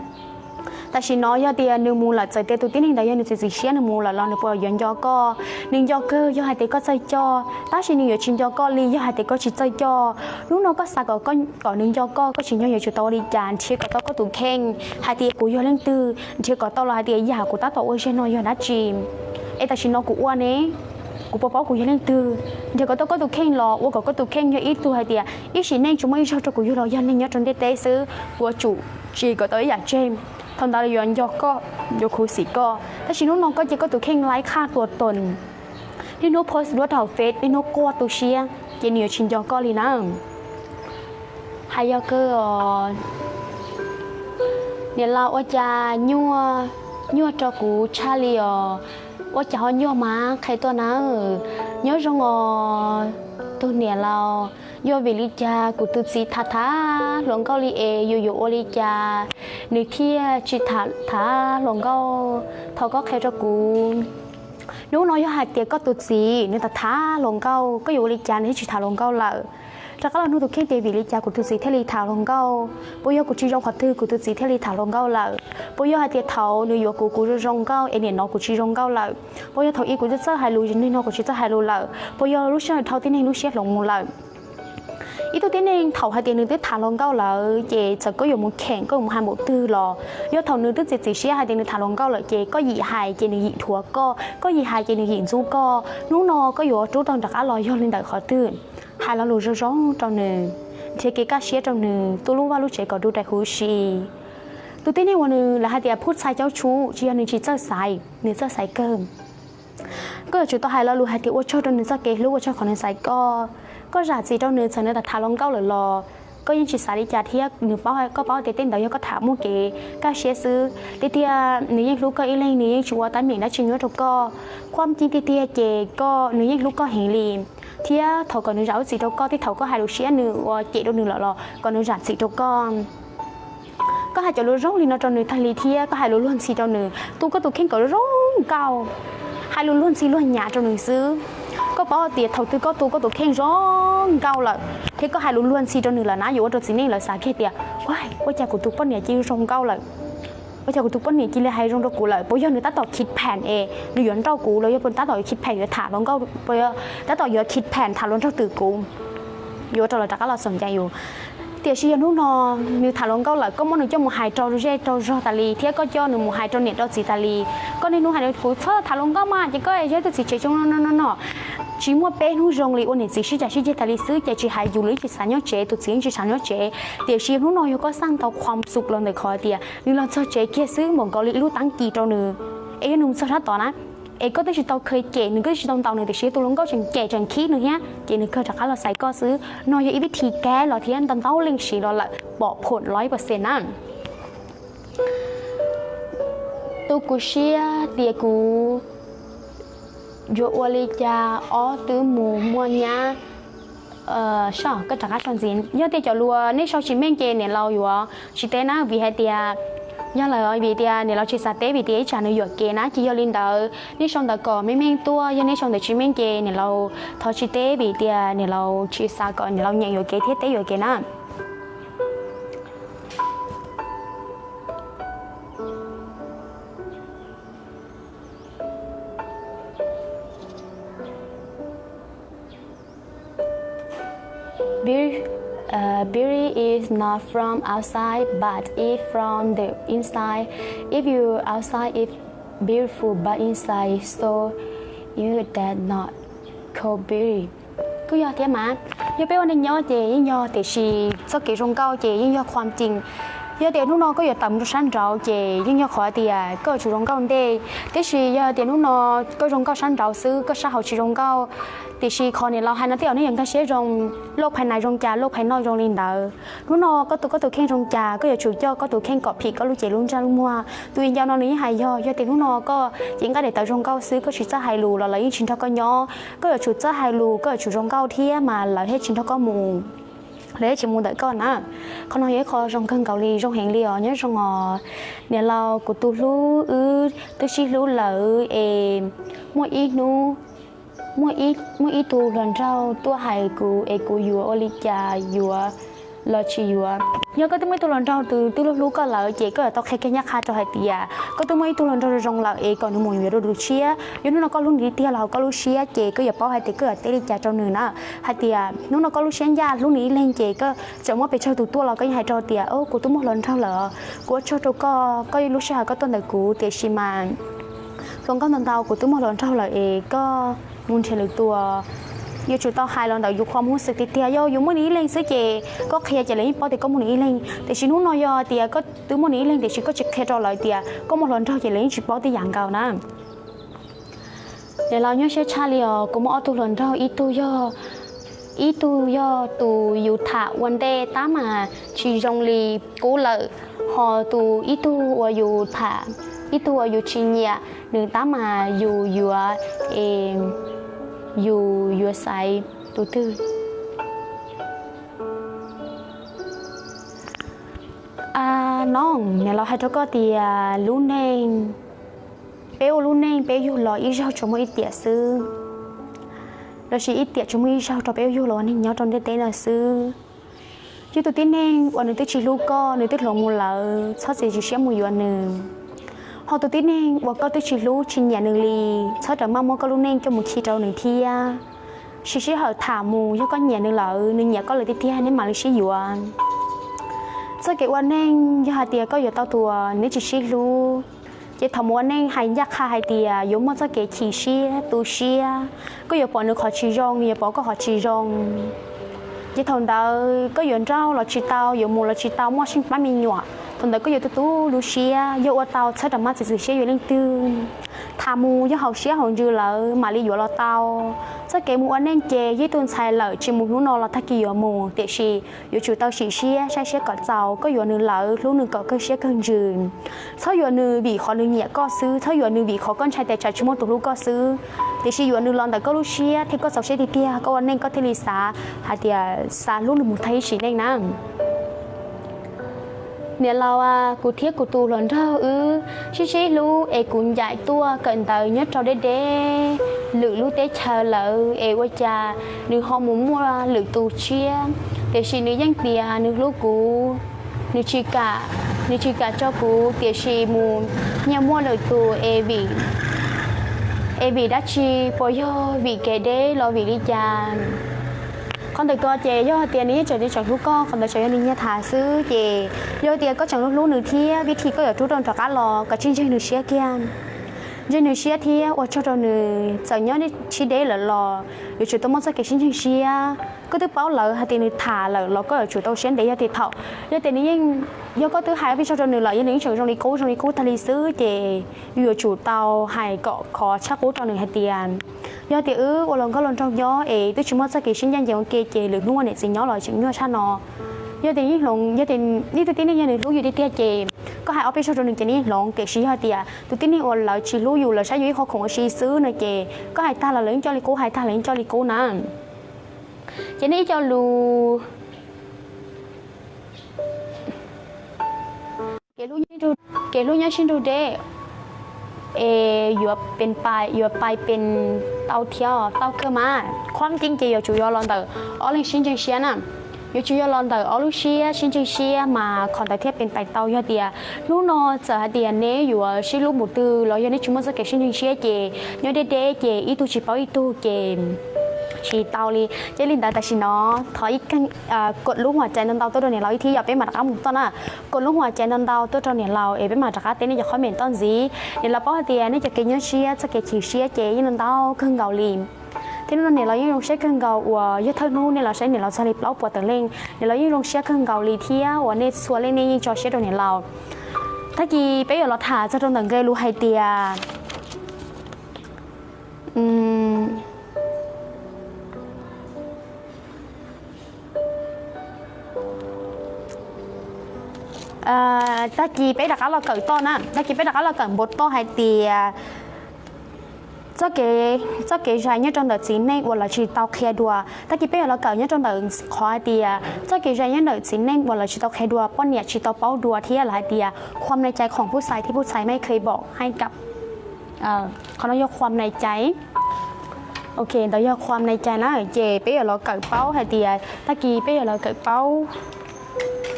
tam sim no yog tias nws mus lawm, txawm tias tus tib neeg ntawd yog nws txiav txim siab nws mus lawm los nws puas yuav nco koj? Nws nco kawg yog hais tias koj txawj coj, tab sis nws yuav tsis nco koj li yog hais tias koj tsis txawj coj. Hnub no koj xav kom, kom nws nco koj, koj tsis nco yuav tsum tau ua li cas nrhiav kom tau koj tus kheej hais tias kuv yog leej twg, nrhiav kom tau los hais tias yam kuv tab tom ua zaj no yog dab tsi, es tam sim no kuv ua ne, kuv puas paub kuv yog leej twg. Nrhiav kom tau koj tus kheej los ua kom koj tus kheej yog ib tug hais tias ib sim neej tsuas muaj ib zaug rau kuv yug los yog neeg nyob rau ntiaj teb xwb, kuv yuav tsum tsis kom tau ib yam tseg. Thaum ntawd yuav nco koj, yuav khuv xim koj. Tab sis hnub no koj cia koj tus kheej laib qhaj tua toos, niaj hnub post duab rau hauv Face, niaj hnub quaj tu siab, ces nws yuav tsis nco koj li na. Hais yog kawg os, niam laus ua cas nyuaj, nyuaj rau kuv tshaj li os. Ua cas ho nyuaj mas qhia tuaj nawb. Nyob zoo os tus niam laus, yog vim li cas kuv tus txiv tham tham hluas nkauj li es yus yuav ua li cas nws thiaj tsis tham tham hluas nkauj? Thov koj qhia rau kuv. Hnub no yog hais tias koj tus txiv nws tham tham hluas nkauj, koj yuav ua li cas nws thiaj tsis tham hluas nkauj lawm? Rov qab los nug tus kheej tias vim li cas kuv tus txiv thiaj li tham hluas nkauj? Puas yog kuv tsis zoo qhov twg kuv tus txiv thiaj li tham hluas nkauj lawm? Puas yog hais tias thaum nws yuav kuv, kuv zoo zoo nkauj es nim no kuv tsis zoo nkauj lawm? Puas yog thaum ub kuv twb txawj hais lus, nim no kuv tsis txawj hais lus lawm? Puas yog lub sij hawm dhau tib neeg lub siab hloov mus lawm? Ib tug tib neeg thaum hais tias nws twb tham hluas nkauj lawm ces txawm koj yuav mus kheem, koj yuav mus hais npaum twg los yog thaum nws twb txiav txim siab hais tias nws tham hluas nkauj lawm ces koj yim hais ces nws yim thuav koj, koj yim hais ces nws yim ntxub koj. Hnub no koj yuav rub tau nrov qab los yog li ntawm qhov twg? Hais lo lus zoo zoo rau nws, nrhiav kev kaj siab rau nws, tu lub vaj lub tsev kom du rais huv si. Tus tib neeg uas nws lawv hais tias phub txhais caub tshub, tsis yog nws tsis txawj xaiv, nws txawj xaiv kawg. Koj yuav tsum tau hais lo lus hais tias ua tsaug rau nws txoj kev hlub, ua tsaug qhov nws xaiv koj. Koj zam txim rau nws txawm nws tham tham hluas nkauj lawm los koj yeej tsis xav li cas thiab, nws paub, koj paub tias tej ntawd yog koj tham muaj kev kaj siab xwb. Tiag tiag nws yeej hlub koj ib leeg, nws yeej tsis ua teeb meem dab tsi nyob rau koj. Qhuab ceeb tiag tiag ces koj, nws yeej hlub koj heev li, thiab thov kom nws zam lub txim rau koj, tej thaum koj hais lus siab nws ua cem rau nws lawm los kom nws zam txim rau koj. Koj hais cov lus zoo li no rau nws tag li thiab koj hais lus luag ntxhi rau nws, tu koj tus kheej kom zoo nkauj, hais lus luag ntxhi luag nyav rau nws xwb. Koj paub tias thaum twg koj tu koj tus kheej zoo nkauj lawm thiab koj hais lus luag ntxhi rau nws lawm na, yuav ua rau txiv neej lawv xav kiag tias, ua cas kuv tus poj niam cia li zoo nkauj lawm? Ua cas kuv tus poj niam cia li hais zoo rau kuv lawm? Puas yog nws tab tom khib pheem es nws yuav nrauj kuv los yog puas tab tom khib pheem yuav tham hluas nkauj, puas yog tab tom yuav khib pheem tham hluas nraug twm kuv? Yuav ua rau lawv rov qab los txom nyem yus. Tiam sis yog hnub no nws tham hluas nkauj lawm, koj muab nws coj mus hais rau zej rau zog tas li thiab koj coj nws mus hais rau niam rau txiv tas li. Koj niaj hnub hais tias kuv txhob tham hluas nkauj mas ces koj yog tus txiv tsev zoo no no no no. Tsis muaj peb hnub zoo li, ua niam txiv sib cav sib ceg tas li xwb ces tsis hais yus los yeej tsis xav nyob tsev, tus txiv yeej tsis xav nyob tsev. Tiam sis hnub no yog koj xaj tau khom xus los ntawm qhov tias nws los txog tsev kiag xwb npaum nkaus li ib lub teeb ci rau nws, es yog nws mus txog sab tod na, es koj twb tsis tau khaws cem nws, koj twb tsis tau ntaus nws, tiam sis tus hluas nkauj tseem cem tseem khib nws thiab ces nws kawg rov qab los xaiv koj xwb. No yog ib vib thi kav los thiab ntau ntau leej siv los lawm pom phom los ib pas xes na. Tu kuv siab tias kuv yuav ua li cas ob twb mus muaj nyab. Soj, koj rov qab sau ntxiv. Yog tias cov lus nej sau tsis meej ces niam laus yuav tsis teb na, vim hais tias yog lawm vim tias niam laus tsis xav teb vim tias ib tsam nws yuam kev na. Ces yog li ntawd nej sau ntawv kom meej meej tuaj, yog nej sau ntawv tsis meej ces niam laus thov tsis teb vim tias niam laus tsis xav kom niam laus nyeem yuam kev thiab teb yuam kev na. Beauty, uh, beauty is not from outside, but it's from the inside. If you outside is beautiful, but inside so you that not called beauty. Kuj yog thiab mas, yog peb ua neej nyob ces yeej yog, tiam sis txoj kev zoo nkauj ces yeej yog qhuam cees. Yog tias hnub no koj yuav tawm mus rau sab nraud ces yeej yog qhov tias koj yuav tsum zoo nkauj ntej. Tiam sis yog tias hnub no koj zoo nkauj sab nraud xwb, koj sab hauv tsis zoo nkauj, tiam sis qhov niam laus hais no tej zaum nej yuav nkag siab zoo, lauj phais nas zoo cas lauj phais noj zoo li ntawd. Hnub no koj tus, koj tus kheej zoo cas koj yuav tsum coj koj tus kheej kom phim koj lub cev lub ntsaj lub muag. Tus viv ncaus no nws yeej hais yog, yog tias hnub no koj cev nqaij daim tawv zoo nkauj xwb, koj tsis txawj hais lus los lawv yeej tsis nrog koj nyob. Koj yuav tsum txawj hais lus, koj yuav tsum zoo nkauj thiab mas lawv thiaj tsis nrog koj mus, lawv thiaj tsis mus ntawm koj na. Qhov no yog ib qho zoo kawg nkaus li, zoo heev li os, nyob zoo os. Niam laus kuv tus hlub, wb twb sib hlub lawm es muaj ib hnub muaj ib, muaj ib tug hluas nraug tuaj hais kuv es kuv yuav ua li cas, yuav los tsis yuav. Yog koj twb muaj ib tug hluas nraug twg twb hlub hlub koj lawm ces koj yuav tau qhia kiag ncaj qha rau hais tias koj twb muaj ib tug hluas nraug zoo zoo lawm es kom nws mus yuav dua tus tshiab. Yog hnub no koj hlub nws tiag tiag los hauv koj lub siab ces koj yuav paub hais tias koj yuav teb li cas rau nws na. Hais tias hnub no koj lub siab ncaj hlub nws ib leeg ces koj txawm muab pes tsawg tus tuaj los koj yeej hais rau tias, kuv twb muaj hluas nraug lawm, kuv ua tsaug rau koj, koj lub sij hawm koj tuaj ntawm kuv, tiam sis mas hluas nkauj ntau ntau, kuv twb muaj hluas nraug lawm es koj mus nrhiav lwm tus. Yuav tsum tau hais los ntawm yus qhov muag xwm tiag tiag. Yog yus muaj nws ib leeg xwb ces koj qhia ces lawv yeej paub tias koj muaj nws ib leeg, tiam sis hnub no yog tias koj twb muaj nws ib leeg tiam sis koj tsis qhia rau lawv tias koj muaj hluas nraug ces lawv yeej tsis paub tej yam nkaus na. Niam laus nyuaj siab tshaj li os, kuv muaj ob tug hluas nraug, ib tug yog, ib tug yog tus yus tham ua ntej tab mas tsis zoo li qub lawm, ho tus ib tug uas yus tham, ib tug uas yus tsis nyiam nws tab mas yus yuav, yus yuav xaiv tus twg. No, niam laus hais rau koj tias lub neej, peb ua lub neej peb yug los ib zaug tsuas muaj ib tiam xwb, lossis ib tiam tsuas muaj ib zaug rau peb yug los ua neeg nyob rau ntiaj teb no xwb. Yog tus tib neeg uas nws twb tsis hlub koj, nws twb hluas mus lawm, txhob txiav txim siab mus yuav nws. Ho tus tib neeg uas koj twb tsis hlub tsis nyiam nws li, txhob rawm maj muab koj lub neej coj mus khi rau nws thiab. Siv sij hawm tham mus, yog koj nyiam nws lawm, nws nyiam koj lawm tiag tiag neb mam li sib yuav. Txoj kev ua neej yog hais tias koj yuav tau tus uas neb tsis sib hlub, ces thaum mus ua neej hais ncaj qha hais tias yuav muaj txoj kev chim siab tu siab, koj yuav pom nws qhov tsis zoo, nws yuav pom koj qhov tsis zoo. Ces thaum ntawd koj yuav nrauj los tsis tau, yuav mus los tsis tau, muaj seej pab me nyuam, thaum ntawd koj yuav tu tu lub siab, yog ua tau txhob rawm maj txiav txim siab yuav leej twg. Tham mus yog haum siab haum ntsws lawm mam li yuav los tau. Txoj kev mus ua neej ces yog ib tug ntxhais lawm tsis mus hnub no los tag kis yuav mus, tiam sis yuav tsum tau sim siab saib siab kom txaus, koj yuav nws lawm hlub nws kom kawg siab kawg ntsws. Txhob yuav nws vim qhov nws nyiam koj xwb, txhob yuav nws vim qhov koj ntshai tias tsam tsis muaj tus hlub koj xwb, tiam sis yuav nws los ntawm koj lub siab thiab koj txaus siab tiag tiag, koj ua neej koj thiaj li xav hais tias xav hlub nws mus tag ib sim neej na. Niam laus, kuv thiab kuv tus hluas nraug wb sib sib hlub es kuv ncaim tuaj kawm ntawv nyob rau deb deb lwm lub teb chaws lawm es ua cas nws ho mus muaj lwm tus tshiab, tiam sis nws yeej tias nws hlub kuv, nws tsis kam, nws tsis kam tso kuv, tiam sis mus nyiag muaj lwm tus es vim, es vim dab tsi, puas yog vim kev deb los vim li cas? Qhov ntawm ko ces yog tias nws yeej tseem tseem hlub koj, qhov ntawd tseem yog nws nyiag tham xwb, ces yog tias koj tseem hlub hlub nws thiab, vib thi koj yuav rub rau nram qab los kom tsij ntseeg nws siab kiag. Ntseeg nws siab thiab ua tsaug rau nws, txawm nyob sib deb lawm los yuav tsum tau muaj txoj kev sib ntseeg siab. Koj twb paub lawm hais tias nws tham lawm los koj yuav tsum tau siab ntev yog tias thaum, yog tias nws yeej, yog koj twb hais peb tsaug rau nws lawm yog nws yeej tseem zoo li qub zoo li qub tag li xwb ces yus yuav tsum tau hais kom khov tshaj qub rau nws hais tias, yog tias wb ua hluas nkauj hluas nraug nyob es twb tsis muaj txoj kev sib ncaj ncees ua ke ces lwm hnub ua niam txiv nyob los tseem nyuaj tshaj no. Yog tias yeej hloov, yog tias ib tug tib neeg yog nws hlub yus tiag tiag ces koj hais ob peb zaug rau nws ces nws yeej hloov, tiam sis yog tias tus tib neeg uas lawv tsis hlub yus, lawv saib yus ib qho khoom ua si xwb no ces koj hais tag los lawv yeej coj li qub, hais tag lawv yeej coj li qub na. Ces nej ib co lus, kev hlub nyob sib nrug deb es yuav pais, yuav pais pes tau thiab tau kawg mas. Qhuab ceeb ces yuav tsum yog los ntawm ob leeg sib ntseeg siab na. Yuav tsum yog los ntawm ob lub siab sib ntseeg siab mas qhov ntawd thiaj pes pais tau. Yog tias hnub no txawm hais tias neb yuav sib hlub mus twg los yog neb tsis muaj txoj kev sib ntseeg siab ces nyob deb deb ces ib tug tsis paub ib tug ces tsis tau li. Ces li ntawd tam sim no thov ib, kom lub huam cai ntau ntau tuaj rau niam laus ib thiab yom, peb mam rov qab mus toj na. Kom lub huam cai ntau ntau tuaj rau niam laus es peb mam rov qab teb nej cov comment toj ntxiv. Niam laus paub hais tias nej cov kev nyuaj siab txoj kev chim siab ces yeej ntau ntau kawg nkaus li. Thiab hnub no niam laus yeej zoo siab kawg nkaus uas yog thawj hnub nej los saib niam laus txog li plaub puas tawm leej, niam laus yeej zoo siab kawg nkaus li thiab uas nej txhua leej nej yeej tso siab rau niam laus. Tag kis peb yuav los tham txog rau ntawm nqe lus hais tias tag kis peb rov qab los kawm toj na, tag kis peb rov qab los kawm npau toj hais tias txoj kev zais nyob rau ntawm txiv neej uas lawv tsis tau qhia dua. Tag kis peb yuav los kawm nyob rau ntawm qhov hais tias txoj kev zais nyob ntawm txiv neej uas lawv tsis tau qhia dua, poj niam tsis tau paub dua thiab lawv hais tias ความในใจของผู้ชายที่ผู้ชายไม่เคยบอกให้กับ qhov no yog ความในใจ. Ok, ntawd yog ความในใจ na, ces peb yuav los kawm paub hais tias tag kis peb yuav los kawm paub,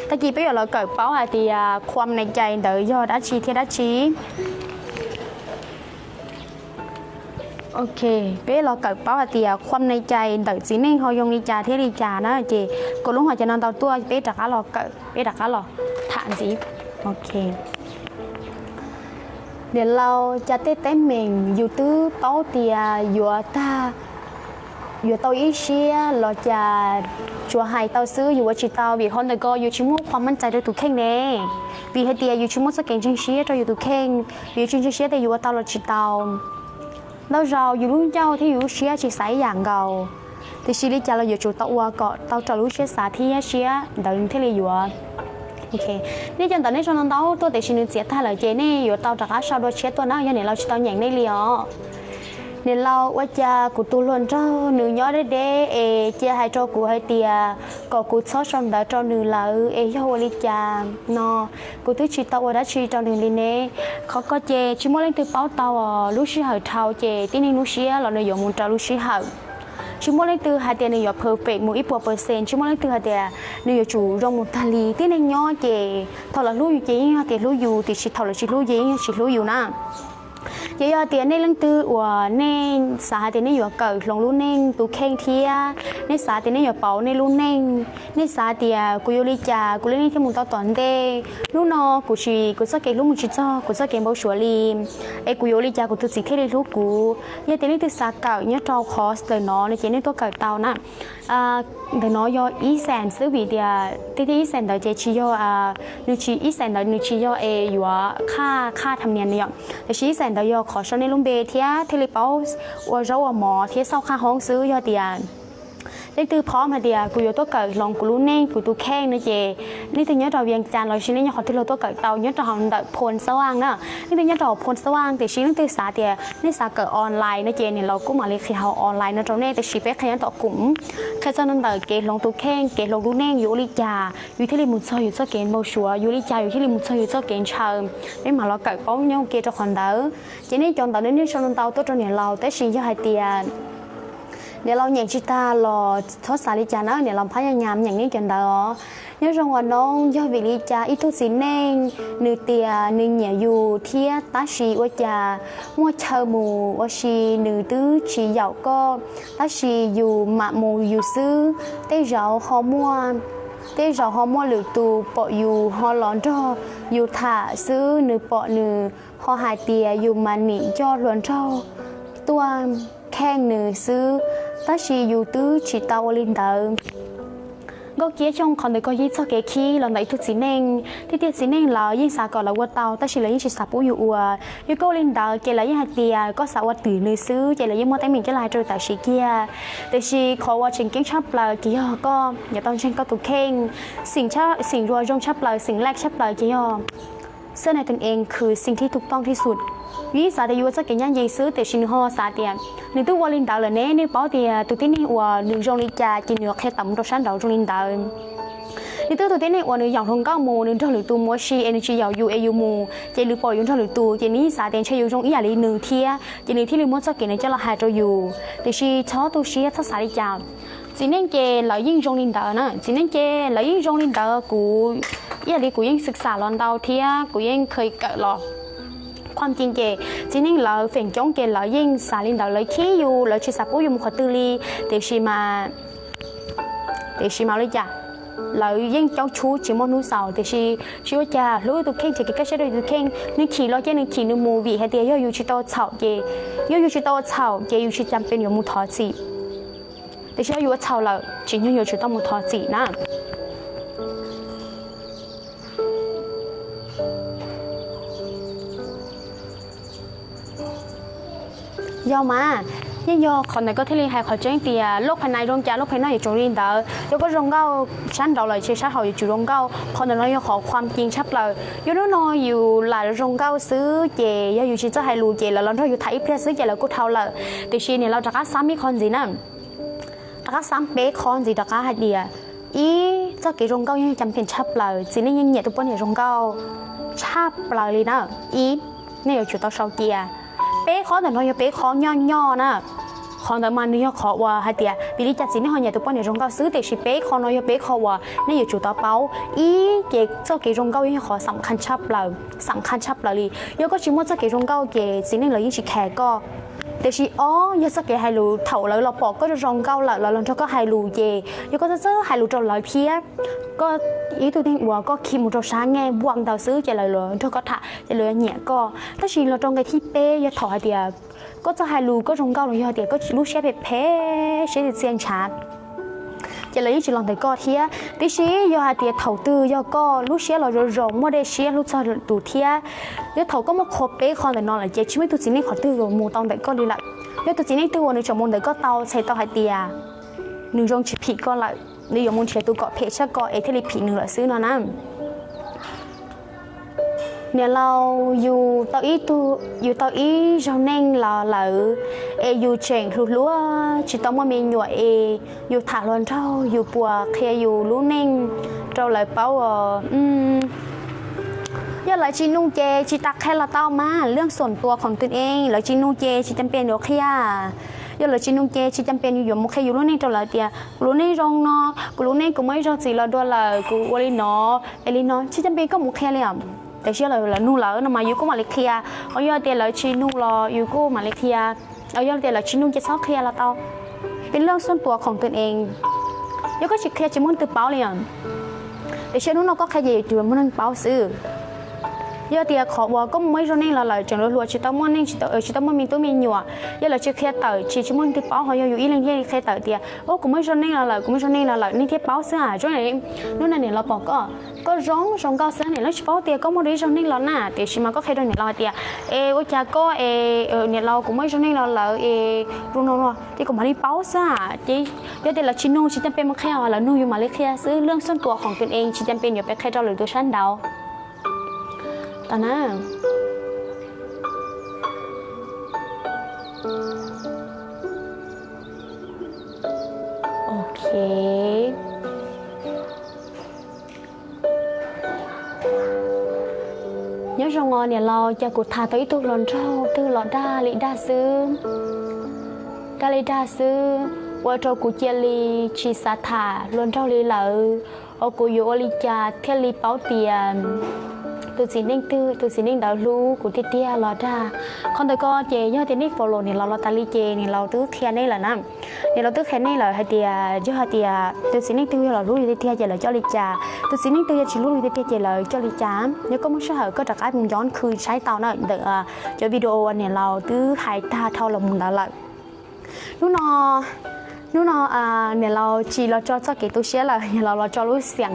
tag kis peb yuav los kawm paub hais tias ความในใจ ntawd yog dab tsi thiab dab tsi. Ok, peb los kawm paub hais tias ความในใจ ntawm txiv neej ho zoo li cas thiab li cas na, ces kom lub huam cai no ntau tuaj peb rov qab los kawm, peb rov qab los tham ntxiv. Ok. Niam laus, cas tej teeb meem yus twb paub tias yuav tag, yuav tau ib siab los cas tsuas hais tau xwb, yus ua tsis tau, vim qhov ntawm ko yus tsis muaj ความมั่นใจ rau tus kheej ne. Vim hais tias yus tsis muaj txoj kev ntseeg siab rau yus tus kheej, yus tsis ntseeg siab tias yus ua tau los tsis tau. Ntau zaus yus lub ncauj thiab yus lub siab tsis xav ib yam nkaus, tiam sis li cas los yuav tsum tau ua kom tau raws lub siab xav thiab siab ntawd thiaj li yuav. Nej cov ntawm nej sau ntau ntau tuaj tiam sis nws txiav tag lawm ces nej yuav tau rov qab sau dua tshiab tuaj na, yog niam laus tsis tau nyeem nej li os. Niam laus, ua cas kuv tus hluas nraug nws nyob deb deb es cia hais rau kuv hais tias kom kuv txhob sau ntawv rau nws lawm es yog ua li cas no, kuv twb tsis tau ua dab tsi rau nws li ne. Qhov ko ces tsis muaj leej twg paub tau os, lub sij hawm dhau ces tib neeg lub siab los nws yuav mus raws lub sij hawm. Tsis muaj leej twg hais tias nws yuav perfect mus ib puas percent, tsis muaj leej twg hais tias nws yuav tsum zoo mus tag li. Tib neeg nyob ces thaum lawv hlub yus ces yeej yog tias hlub yus, tiam sis thaum lawv tsis hlub ces yeej yog tsis hlub yus na. Ces yog tias nej leej twg uas nej xav hais tias nej yuav kawm hloov lub neej tus kheej thiab nej xav tias nej yuav pauv nej lub neej, nej xav tias kuv yuav li cas kuv lub neej thiaj mus tau tom ntej, hnub no kuv tsis, kuv txoj kev hlub mus tsis txog kuv txoj kev npau suav li, es kuv yuav ua li cas kuv tus txiv thiaj li hlub kuv. Yog tias nej twb xav kawm nyob rau qhov ntawm no no ces nej tuaj kawm tau na. Ntawm no yog ib xees xwb vim tias tiag tiag ib xees ntawd ces tsis yog, nws tsis, ib xees ntawd nws tsis yog es yuav qhaj, qhaj tham nias yom, tiam sis ib xees ntawd yog qhov sau nej lub npe thiab thiaj li paub ua zaub ua mov thiab xauj qhaj hoob xwb. Yog tias leej twg pom hais tias kuv yuav tuaj kawm hloov kuv lub neej kuv tus kheej no ces leej twg nyob rau Vias Cas los sis nej nyob qhov twg los tuaj kawm tau nyob rau hauv ntawm Phoo Xab Vaj na. Leej twg nyob rau hauv Phoo Xab Vaj tiam sis leej twg xav tias nej xav kawm online no ces niam laus kuj mam li qhia hauv online no rau nej, tiam sis peb qhia nyob tom kum, qhia txog ntawm kev hloov tus kheej, kev hloov lub neej yuav ua li cas yus thiaj li mus txog yus txoj kev npau suav, yuav ua li cas yus thiaj li mus txog yus txoj kev ntshaw. Peb mam los kawm paub nyob ua ke rau qhov ntawd. Ces nej cov ntawm nej sau ntau ntau tuaj rau niam laus, tab sis yog hais tias niam laus nyeem tsis tag los txhob xav li cas na, niam laus phab nyas nyas nyeem nej cov ntawd os. Nyob zoo uas noob, yog vim li cas ib tug txiv neej nws tias nws nyiam yus thiab tab sis ua cas muaj chaw mus ua si nws twb tsis yaum koj, tab sis yus mam mus yus xwb, tej zaum ho muaj, tej zaum ho muaj lwm tus pom yus ho los nrog yus tham xwb, nws pom nws ho hais tias yus mas nim coj hluas nraug tuaj kheej nws xwb, tab sis yus twb tsis tau ua li ntawd. Nkauj Kiab Xyooj, qhov ntawd koj yeej txog kev khib los ntawm ib tug txiv neej. Tiag tiag txiv neej lawv yeej xav kom lawv ua tau tab sis lawv yeej tsis xav pub yus ua. Yog koj ua li ntawd ces lawv yeej hais tias koj xav ua twm nws xwb ces lawv yeej muab teeb meem coj los hais rau tam sim kiag. Tiam sis qhov uas tseem ceeb tshaj plaws ces yog koj yuav tau ntseeg koj tus kheej, xeem, xeem uas zoo tshaj plaws, xeem laj tshaj plaws ces yog เชื่อในตนเอง คือสิ่งที่ถูกต้องที่สุด. Yus yeej xav tias yus ua txoj kev ncaj ncees xwb tiam sis nws ho xav tias nws twb ua li ntawd lawm ne. Nej paub tias tus tib neeg uas nws zoo li cas ces nws yuav qhia tawm mus rau sab nraud zoo li ntawd. Nws twb tus tib neeg uas nws yaum hluas nkauj mus, nws nrog lwm tus mus ua si es nws tsis yaum yus es yus mus ces nws pom yus nrog lwm tus ces nws yeej xav tias ntshe yus zoo ib yam li nws thiab ces nws thiaj li muab txoj kev nws coj los hais rau yus. Tiam sis txhob tu siab txhob xav li cas. Txiv neej ces lawv yeej zoo li ntawd na, txiv neej ces lawv yeej zoo li ntawd. Kuv ib yam li kuv yeej xwm xam los ntau thiab kuv yeej kheev kawm los Qhuam ci ces txiv neej lawv feem coob ces lawv yeej xav li ntawd, lawv khib yus, lawv tsis xav pub yus mus qhov twg li. Tiam sis mas, tiam sis mas ua li cas, lawv yeej coob tshub tsis muaj hnub xaus. Tiam sis tsis ua cas, hlub tus kheej, nrhiav kev kaj siab rau tus kheej. Nws chim los ces nws chim nws mus, vim hais tias yog yus tsis tau txhaum ces, yog yus tsis tau txhaum ces yus tsis cam pes yuav mus thov txim. Tiam sis yog yus ua txhaum lawm, tsim nyog yuav tsum tau mus thov txim na. Yog mas, yeej yog qhov ntawd koj thiaj li hais qhov tseeb tias lub phais na zoo cas lub phais noj yuav tsum li ntawd. Yog koj zoo nkauj sab nraud lawm ces sab hauv yuav tsum zoo nkauj. Qhov ntawm no yog qhov qhuam ci tshaj plaws. Yog hnub no yus lam zoo nkauj xwb ces yog yus tsis txawj hais lus ces lawv los nrog yus tham ib pliag xwb ces lawv kuj dhau lawm. Tiam sis niam laus rov qab xav ib qho ntxiv na. Rov qab xav peb qho ntxiv rov qab hais tias, ib, txoj kev zoo nkauj yeej cam phem tshaj plaws, txiv neej yeej nyiam tus poj niam zoo nkauj tshaj plaws li na. Ib, nej yuav tsum tau sau cia. Peb qho ntawm no yog peb qho nyoj nyoj na. Qhov ntawd mas nws yog qhov uas hais tias vim li cas txiv neej ho nyiam tus poj niam zoo nkauj xwb, tiam sis peb qho no yog peb qho uas nej yuav tsum tau paub. Ib, ces txoj kev zoo nkauj yeej yog qhov xam khaj tshaj plaws, xam khaj tshaj plaws li. Yog koj tsis muaj txoj kev zoo nkauj ces txiv neej lawv yeej tsis khav koj. Tiam sis ob, yog txoj kev hais lus, thaum lawv los pom koj zoo nkauj lawm lawv los nrog koj hais lus ces yog koj txawj txawj hais lus rau lawv thiab, koj ib tug neeg uas koj khi mus rau sab nqaij npuaj ntawd xwb ces lawv los nrog koj tham ces lawv yuav nyiam koj. Tab sis los rau nqe thib peb, yog thaum hais tias koj txawj hais lus, koj zoo nkauj los yog tias koj lub siab phem phem, siab txias txias ntshav, ces lawv yeej tsis los ntawm koj thiab. Tiam sis yog hais tias thaum twg yog koj lub siab los zoo zoo, muaj dej siab hlub txog tus thiab, yog thaum koj muaj qhov peb qho ntawm no lawm ces tsis muaj ib tug txiv neej qhov twg yuav mus tau ntawm koj li lawm. Yog tus txiv neej twg uas nws tseem mus ntawm koj tau txhais tau hais tias nws zoo tsis phim koj lawm, nws yuav mus nrhiav tus kom phem tshaj koj es thiaj li phim nws lawm xwb no na. Niam laus, yus tau ib tug, yus tau ib zaug neej los lawm, es yus tseem hluas hluas tsis tau muaj me nyuam es yus tham hluas nraug, yus puas qhia yus lub neej rau lawv paub os? Yog lawv tsis nug ces tsis tas qhia los tau mas, ເລື່ອງສ່ວນຕົວຂອງຕົນເອງ, lawv tsis nug ces tsis ຈຳເປັນ yuav qhia. Yog lawv tsis nug ces tsis ຈຳເປັນ yuav mus qhia yus lub neej rau lawv tias kuv lub neej zoo no, kuv lub neej kuv muaj ib zaug txiv los dua lawm, kuv ua li no es li no, tsis ຈຳເປັນ koj mus qhia li os. Tiam sis yog lawv nug lawm no mas yus kuj mam li qhia, ho yog tias lawv tsis nug los yus kuj mam li qhia, yog tias lawv tsis nug ces txhob qhia los tau. ເປັນເລື່ອງສ່ວນຕົວຂອງຕົນເອງ, yog koj tsis qhia tsis muaj leej twg paub li os. Tiam sis hnub no koj qhia ces yuav muaj neeg paub xwb. Yog tias qhov uas koj mus muaj ib zaug neej los lawm tseem hluas hluas tsis tau muaj neej, tsis tau muaj me tub me nyuam, yog lawv tsis qhia tawm ces tsis muaj leej twg paub, ho yog yus ib leeg thiaj qhia tawm tias, o, kuv muaj ib zaug neej los lawm, kuv muaj ib zaug neej los lawm, neeg thiaj paub xwb. Ua ntej niam laus pom koj, koj zoo zoo nkauj xwb, niam laus tsis paub tias koj muaj ib zaug neej los na, tiam sis mas koj qhia rau niam laus hais tias, es ua cas koj es, niam laus, kuv muaj ib zaug neej los lawm es zoo no no, ces kuv mam li paub xwb. Ces yog tias lawv tsis nug tsis ຈຳເປັນ mus qhia, lawv nug yus mam li qhia xwb. ເລື່ອງສ່ວນຕົວຂອງຕົນເອງ, tsis ຈຳເປັນ yuav pes qhia rau lwm tus sab nraud. Tau na. Ok. Nyob zoo os niam laus, cas kuv tham tau ib tug hluas nraug twg los dag li dag xwb. Dag li dag xwb, ua rau kuv cia li tsis xav tham hluas nraug li lawm. Os, kuv yuav ua li cas thiaj li paub tias tus txiv neej twg, tus txiv neej ntawd hlub kuv tiag tiag los dag? Qhov ntawd ko ces yog tias nej follow niam laus los tas li ces niam laus twb qhia nej lawm na. Niam laus twb qhia nej lawm hais tias yog hais tias tus txiv neej twg yog los hlub yus tiag tiag ces lawv coj li cas, tus txiv neej twg yog tsis hlub yus tiag tiag ces lawv coj li cas. Yog koj muaj sij hawm koj rov qab mus nco khw saib tau na, ntawm cov video uas niam laus twb hais tag dhau los mus ntawd lawm. Hnub no, hnub no niam laus tsis los tso txoj kev tu siab lawm, niam laus los tso lub xiam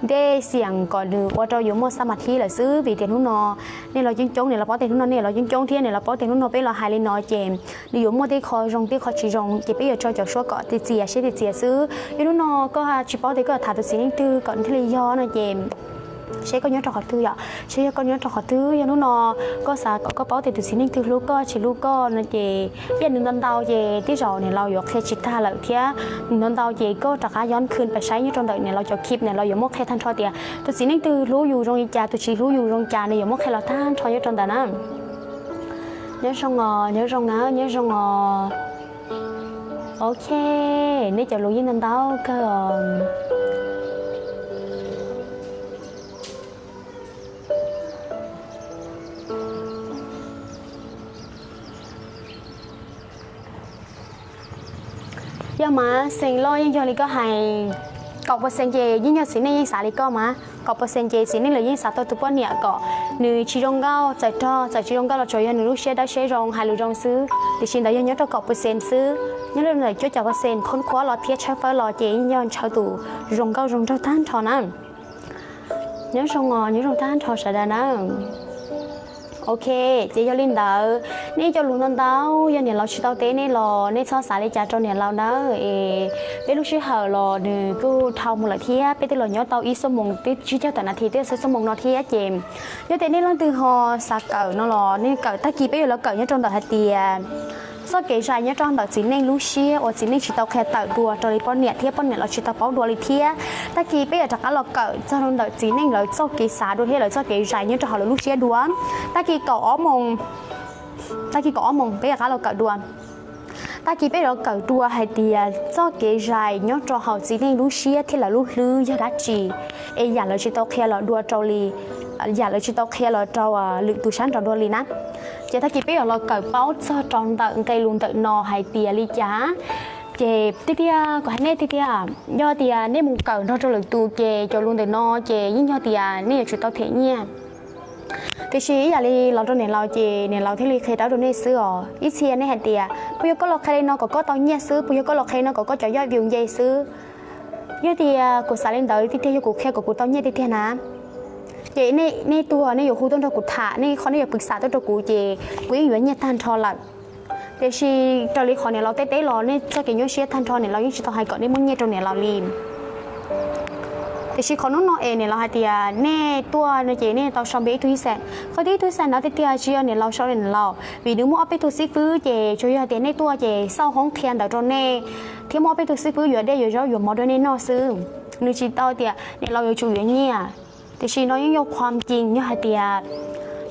dej, xiam kom nws ua rau yus muaj xab mas thib lawm xwb. Vim tias hnub no nej los coob coob, niam laus paub tias hnub no nej los coob coob thiab niam laus paub tias hnub no peb los hais li no ces nws yuav muaj tej qho zoo tej qho tsis zoo, ces peb yuav tso cov suab kom txias txias siab txias txias xwb. Yog hnub no koj tsis paub tias koj tham tus txiv neej twg kom nws thiaj li yog no ces seb koj nyob rau qhov twg yom, seb yog koj nyob rau qhov twg. Yog hnub no koj xav kom koj paub tias tus txiv neej twg hlub koj tsis hlub koj no ces, ib yam nws ntau ntau ces tej zaum niam laus yuav qhia tsis tag lawm thiab. Nws ntau ntau ces koj rov qab nco khw pais saib nyob rau ntawm niam laus cov clip, niam laus yuav muab qhia tag nrho tias tus txiv neej twg hlub yus zoo li cas, tus tsis hlub yus zoo li cas, nws yuav muab qhia los tag nrho nyob rau ntawd na. Nyob zoo os, nyob zoo na, nyob zoo os. Ok, nej cov lus yeej ntau ntau kawg os. Yog mas, xeem Lauj, yeej yog li koj hais, kaum percent ces yeej yog txiv neej yeej xav li koj mas. Kaum percent ces txiv neej lawv yeej xav tau tus poj niam kom nws tsis zoo nkauj, txawm rog txawm tsis zoo nkauj los tsuas yog nws lub siab dawb siab zoo, hais lus zoo xwb. Tiam sis ntawd yog nyob rau kaum percent xwb, nyob rau ntawm cuaj caum percent khoob khuab los thiab tshawb fawb los ces yeej yog ntshaw tus zoo nkauj zoo nraug tag nrho na. Nyob zoo os, nyob zoo tag nrho sawv daws na. Ok, ces yog li ntawd, nej cov lus ntau ntau, yog niam laus tsis tau teb nej los nej txhob xav li cas rau niam laus nawb. Es peb lub sij hawm los nws kuj dhau mus lawm thiab, peb twb los nyob tau ib xuab moos twb tsis cog tawm nas this twb txog xuab moos no thiab ces, yog tias nej leej twg ho xav kawm no los nej kawm. Tag kis peb yuav los kawm nyob rau ntawm hais tias txoj kev zais nyob rau ntawm txiv neej lub siab uas txiv neej tsis tau qhia tawm dua rau li poj niam thiab poj niam los tsis tau paub dua li thiab. Tag kis peb yuav rov qab los kawm txog rau ntawm txiv neej lawv txoj kev xav dua thiab lawv txoj kev zais nyob rau hauv lawv lub siab dua. Tag kis kaum ob moos, tag kis kaum ob moos peb yuav rov qab los kawm dua. Tag kis peb yuav los kawm dua hais tias txoj kev zais nyob rau hauv txiv neej lub siab thiab lawv lub hlwb yog dab tsi, es yam lawv tsis tau qhia los dua rau li, yam lawv tsis tau qhia los rau lwm tus sab nraud dua li na. Ces tag kis peb yuav los kawm paub txog rau ntawm nqe lus ntawm no hais tias li cas. Ces tiag tiag kuv hais nej tiag tiag, yog tias nej mus kawm nrog rau lwm tus ces cov lus ntawm no ces yeej yog tias nej yuav tsum tau them nyiaj. Tiam sis ib yam li los rau niam laus ces niam laus thiaj li qhia dawb rau nej xwb os. Ib txhia nej hais tias puas yog koj los qhia li no kom koj tau nyiaj xwb, puas yog koj los qhia li no kom koj cov yoj view nce xwb. Yog tias kuv xav li ntawd tiag tiag, yog kuv qhia kom kuv tau nyiaj tiag tiag na, ces nej tuaj nej yuav hu tuaj nrog kuv tham, nej qhov nej yuav pwv xam tuaj rau kuv ces kuv yeej yuav nyiaj tag nrho lawm. Tiam sis raws li qhov niam laus teb teb los nej txoj kev nyuaj siab tag nrho, niam laus yeej tsis tau hais kom nej muab nyiaj rau niam laus li. Tiam sis qhov hnub no es niam laus hais tias nej tuaj no ces nej tau sau npe ib tug ib xeem. Qhov twb ib tug ib xeem no tiag tiag tsis yog niam laus sau li niam laus, vim nws muaj ob peb tug xib fwb ces tsuas yog tias nej tuaj ces xauj hoob qhia ntawv rau nej thiab muaj ob peb tug xib fwb yuav dej yuav zaub yuav mov rau nej noj xwb. Nws tsis tau tias niam laus yuav tsum yuav nyiaj. Tiam sis no yeej yog qhuam cing, yog hais tias,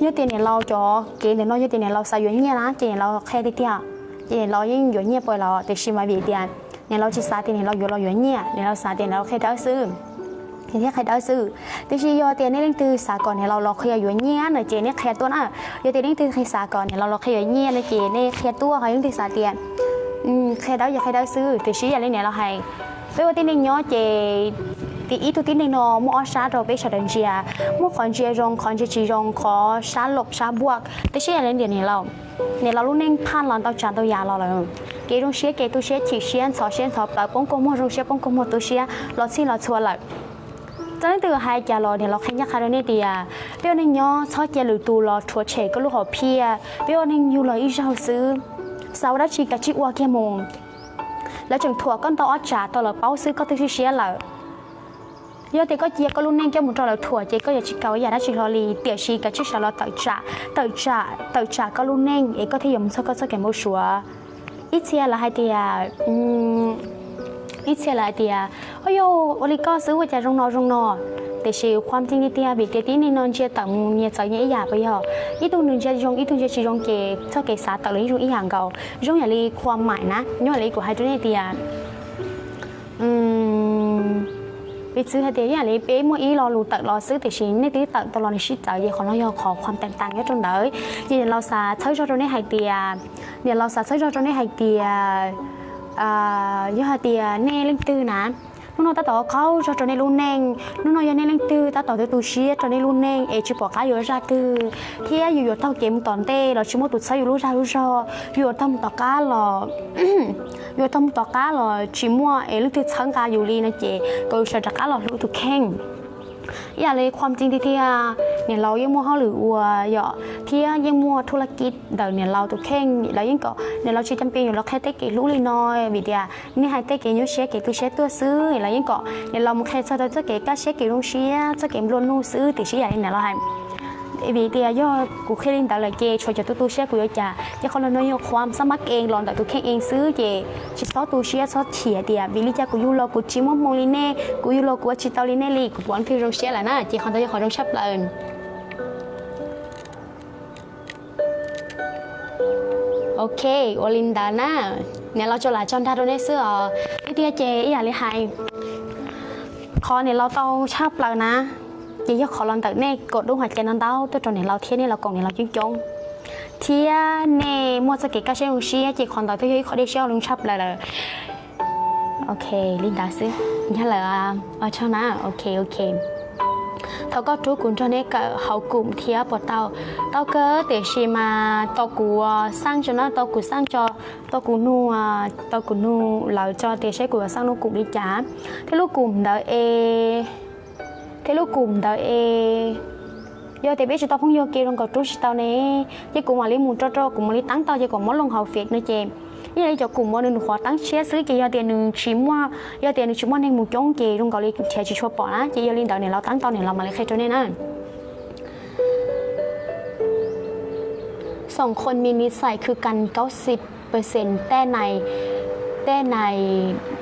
yog tias niam laus cov kev ntawm no yog tias niam laus xav yuav nyiaj na ces niam laus qhia tiag tiag, ces niam laus yeej yuav nyiaj pab los. Tiam sis mas vim tias niam laus tsis xav tias niam laus yuav los yuav nyiaj, niam laus xav tias niam laus qhia dawb xwb, thiab qhia dawb xwb. Tiam sis yog tias nej leej twg xav kom niam laus los qhia yuav nyiaj no ces nej qhia tuaj na. Yog tias leej twg xav kom niam laus los qhia yuav nyiaj no ces nej qhia tuaj, ho leej twg xav tias qhia dawb ces qhia dawb xwb. Tiam sis ib yam li niam laus hais, peb ua tib neeg nyob ces ib tug tib neeg no muaj ob sab rau peb sawv daws ntsia, muaj qhov ntsia zoo, qhov ntsia tsis zoo, qhov sab loj sab npuaj. Tiam sis ib yam li niam laus, niam laus lub neej phaj los ntau tsav ntau yam los lawm, kev zoo siab kev tu siab, chim siab ntxhov siab ntxhov plawv, poob kua muag zoo siab poob kua muag tu siab los txhij los txhua lawm. Txawm leej twg hais cas los niam laus qhia ncaj qha rau nej tias peb ua neej nyob txhob cia lwm tus los rhuav tshem koj lub hom phiaj. Peb ua neej yug los ib zaug xwb, xav ua dab tsi kav tsij ua kiag mus. Lawv tseem thuam koj ntau ob tsam tau lawv paub xwb koj twb swb siab lawm. Yog tias koj cia koj lub neej coj mus rau lawv thuam ces koj yuav tsis kawm ib yam dab tsi hlo li. Tiam sis kav tsij sawv los tawm tsam, tawm tsam, tawm tsam koj lub neej es koj thiaj yuav mus txog koj txoj kev npau suav. Ib txhia lawv hais tias, ib txhia lawv hais tias, o yog ua li koj xwb ua cas zoo no zoo no. Tiam sis qhuam cing tiag tiag vim tias tib neeg no ntsia tawm mus nyias txawv nyias ib yam, puas yog? Ib tug nws ntsia zoo ib tug ntsia tsis zoo ces txoj kev xav tawm los yeej zoo ib yam nkaus. Zoo yam li qhuam maim na, yog li kuv hais rau nej tias, piv txwv hais tias ib yam li peb muaj ib lo lus tawm los xwb tiam sis nej twb tawm tau los nws sib txawv ces qhov no yog qhov qhuam teem tas nyob rau ntawd. Ces niam laus xav txhawb zog rau nej hais tias, niam laus xav txhawb zog rau nej hais tias, yog hais tias nej leej twg na, hnub no tab tom qaug zog rau nej lub neej, hnub no yog nej leej twg tab tom tu tu siab rau nej lub neej es tsis pom qab yuav zaj twg, thiab yus yuav taug kev mus tom ntej los tsis muaj tus txhawb yus lub zaj lub zog, yus yuav taug mus tom qab los, yus yuav taug mus tom qab los tsis muaj es leej twg txhawb nqa yus li no ces kom yus sawv rov qab los hlub tus kheej. Ib yam li qhuam cing tiag tiag, niam laus yeej muaj hauj lwm ua yom, thiab yeej muaj thuj laj kib ntawm niam laus tus kheej, lawv yeej kom niam laus tsis cam pes yuav los qhia tej kev hlub li no, vim tias nej hais tej kev nyuaj siab kev tu siab tuaj xwb, lawv yeej kom niam laus mus qhia txog rau txoj kev kaj siab kev zoo siab txoj kev nplua nuj xwb. Tiam sis ib yam li niam laus hais, vim tias yog kuv qhia li ntawd lawm ces tshuav cov tu tu siab kuv yuav cas, ces qhov no yog qhuam xab mab kees los ntawm tus kheej ees xwb ces tsis txhob tu siab txhob chim tias vim li cas kuv yug los kuv tsis muaj hmoo li nej, kuv yug los kuv ua tsis tau li nej li, kuv puas leej twg zoo siab lawm na, ces qhov ntawd yog qhov zoo tshaj plaws. Ok, ua li ntawd na, niam laus tso lam tso nrag rau nej xwb os. Tiag tiag ces ib yam li hais, qhov niam laus tau tshaj plaws na, ces yog qhov los ntawm nej kaum dub hais cai no ntau tuaj rau niam laus thiab nej los koom niam laus coob coob, thiab nej muaj txoj kev kaj siab zoo siab ces qhov ntawd twb yog ib qhov dej siab lug tshaj plaws lawm. Ok, li ntawd xwb. Yog lawm, ua tsaug na. Ok, ok. Thov koj rub kuv nrog neb kawm hauv kum thiab puas tau? Tau kawg, tiam sis mas tau kuv xaj tso na, tau kuv xaj tso, tau kuv nug, tau kuv nug lawv tso tias seb kuv yuav xaj lub kum li cas. Thiab lub kum ntawd es, thiab lub kum ntawd es, yog tias peb tsis tau phooj ywg ke zoo nkaus rub tsis tau ne, ces kuv mam li mus rau rau, kuv mam li teeb tau ces kuv muab loo hauv Face no ces, ib yam li cov kum uas nws qhuav teeb tshiab xwb ces yog tias nws tsis muaj, yog tias nws tsis muaj neeg mus coob ces zoo nkaus li nrhiav tsis tshua pom na, ces yog li ntawd niam laus teeb tau niam laus mam li qhia rau nej na. สองคนมีนิสัยคือกัน เก้าสิบเปอร์เซ็นต์ แต่ใน แต่ใน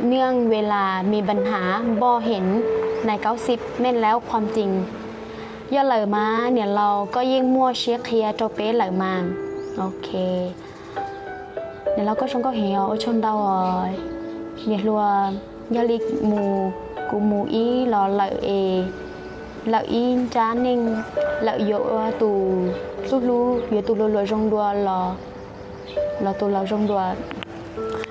เรื่องเวลามีปัญหา บ่เห็นใน เก้าสิบ แม่นแล้วความจริง Yog lawm mas niam laus koj yeej muaj siab qhia rau peb lawm mas. Ok. Niam laus koj zoo nkauj heev os, ua tsaug ntau os niam hluas. Yog li mus, kuv mus ib los lawm es, lawm ib nrab neej, lawm yuav ua tus hlub hlub, yuav tus hluas hluas zoo dua los, los tus laus zoo dua.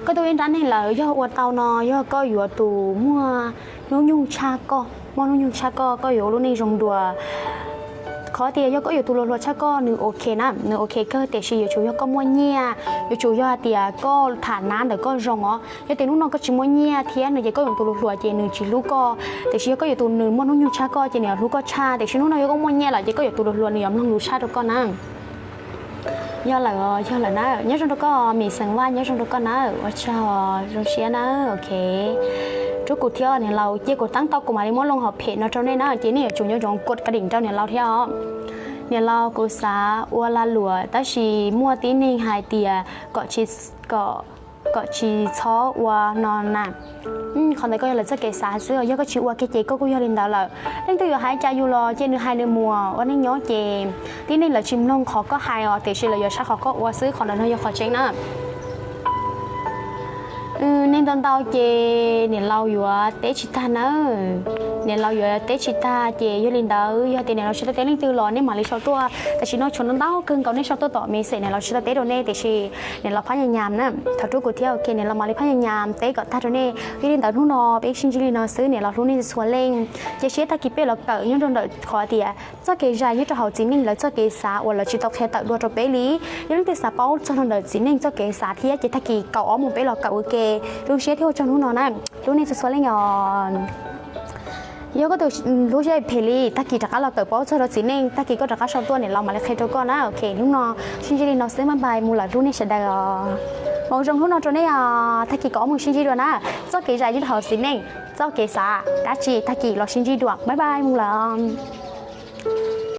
Koj tuaj ib nrab neej lawm, yog ua tau no yog koj yuav tus muaj hnub nyoog tshaj koj, muaj hnub nyoog tshaj koj, koj yuav ua lub neej zoo dua. Qhov tias yog koj yuav tus hluas hluas tshaj koj nws ok na, nws ok kawg, tiam sis yuav tsum yog koj muaj nyiaj, yuav tsum yog hais tias koj tham nab ntawm koj zoo os. Yog tias hnub no koj tsis muaj nyiaj thiab no ces koj yuav tus hluas hluas ces nws tsis hlub koj, tiam sis yog koj yuav tus nws muaj hnub nyoog tshaj koj ces nws yuav hlub koj tshaj, tiam sis hnub no yog koj muaj nyiaj lawm ces koj yuav tus hluas hluas nws yuav mloog lus tshaj rau koj na. Yog lawm, yog lawm na, nyob zoo rau koj, Mim Xeem Vaj nyob zoo rau koj na, ua tsaug, zoo siab na, ok. Rub kuv thiab niam laus, cia kuv teeb tau kuv mam li muab loo hauv Face no rau nej na, ces nej yuav tsum nco ntsoov kod ka dim rau niam laus thiab os. Niam laus, kuv xav ua lag luam tab sis muaj tib neeg hais tias kom tsis, kom, kom tsis txhob ua no na. Qhov ntawd koj yog lawv txoj kev xav xwb, yog koj tsis ua kiag ces koj kuj yog li ntawd lawm. Leej twg yuav hais cas yus los ces nws hais nws mus, ua neej nyob ces tib neeg lawv tsis mloog qhov koj hais os, tiam sis lawv yuav saib qhov koj ua xwb, qhov ntawd no yog qhov tseeb na. Neeg ntau ntau ces niam laus yuav teb tsis tag nawb. Niam laus yuav teb tsis tag ces yog li ntawd yog tias niam laus tsis tau teb leej twg los nej mam li sau tuaj. Tam sim no tshuav ntau ntau kawg nkaus nej sau tuaj tom message, niam laus tsis tau teb rau nej tiam sis niam laus phab nyas nyas na. Thov rub kuv thiab, ok, niam laus mam li phab nyas nyas teb kom tag rau nej. Yog li ntawd hnub no peb sib ntsib li no xwb, niam laus hlub nej txhua leej. Cia siab tag kis peb los kawm nyob rau ntawm qhov tias txoj kev zais nyob rau hauv txiv neej lawv txoj kev xav uas lawv tsis tau qhia tawm dua rau peb li. Yog leej twg xav paub txog rau ntawm txiv neej txoj kev xav thiab ces tag kis kaum ob moos peb los kawm ua ke. Zoo siab thiab ua tsaug hnub no na, hlub nej txhua txhua leej os. Yog koj tus hlub siab phem li, tag kis rov qab los kawm paub txog rau txiv neej, tag kis koj rov qab sau tuaj niam laus mam li qhia rau koj na. Ok, hnub no sib ntsib li no xwb, bye bye, mus lawm, hlub nej sawv daws os. Ua zoo hnub no rau nej os, tag kis kaum ob moos sib ntsib dua na. Txoj kev zais nyob rau hauv txiv neej txoj kev xav dab tsi tag kis los sib ntsib dua, bye bye, mus lawm.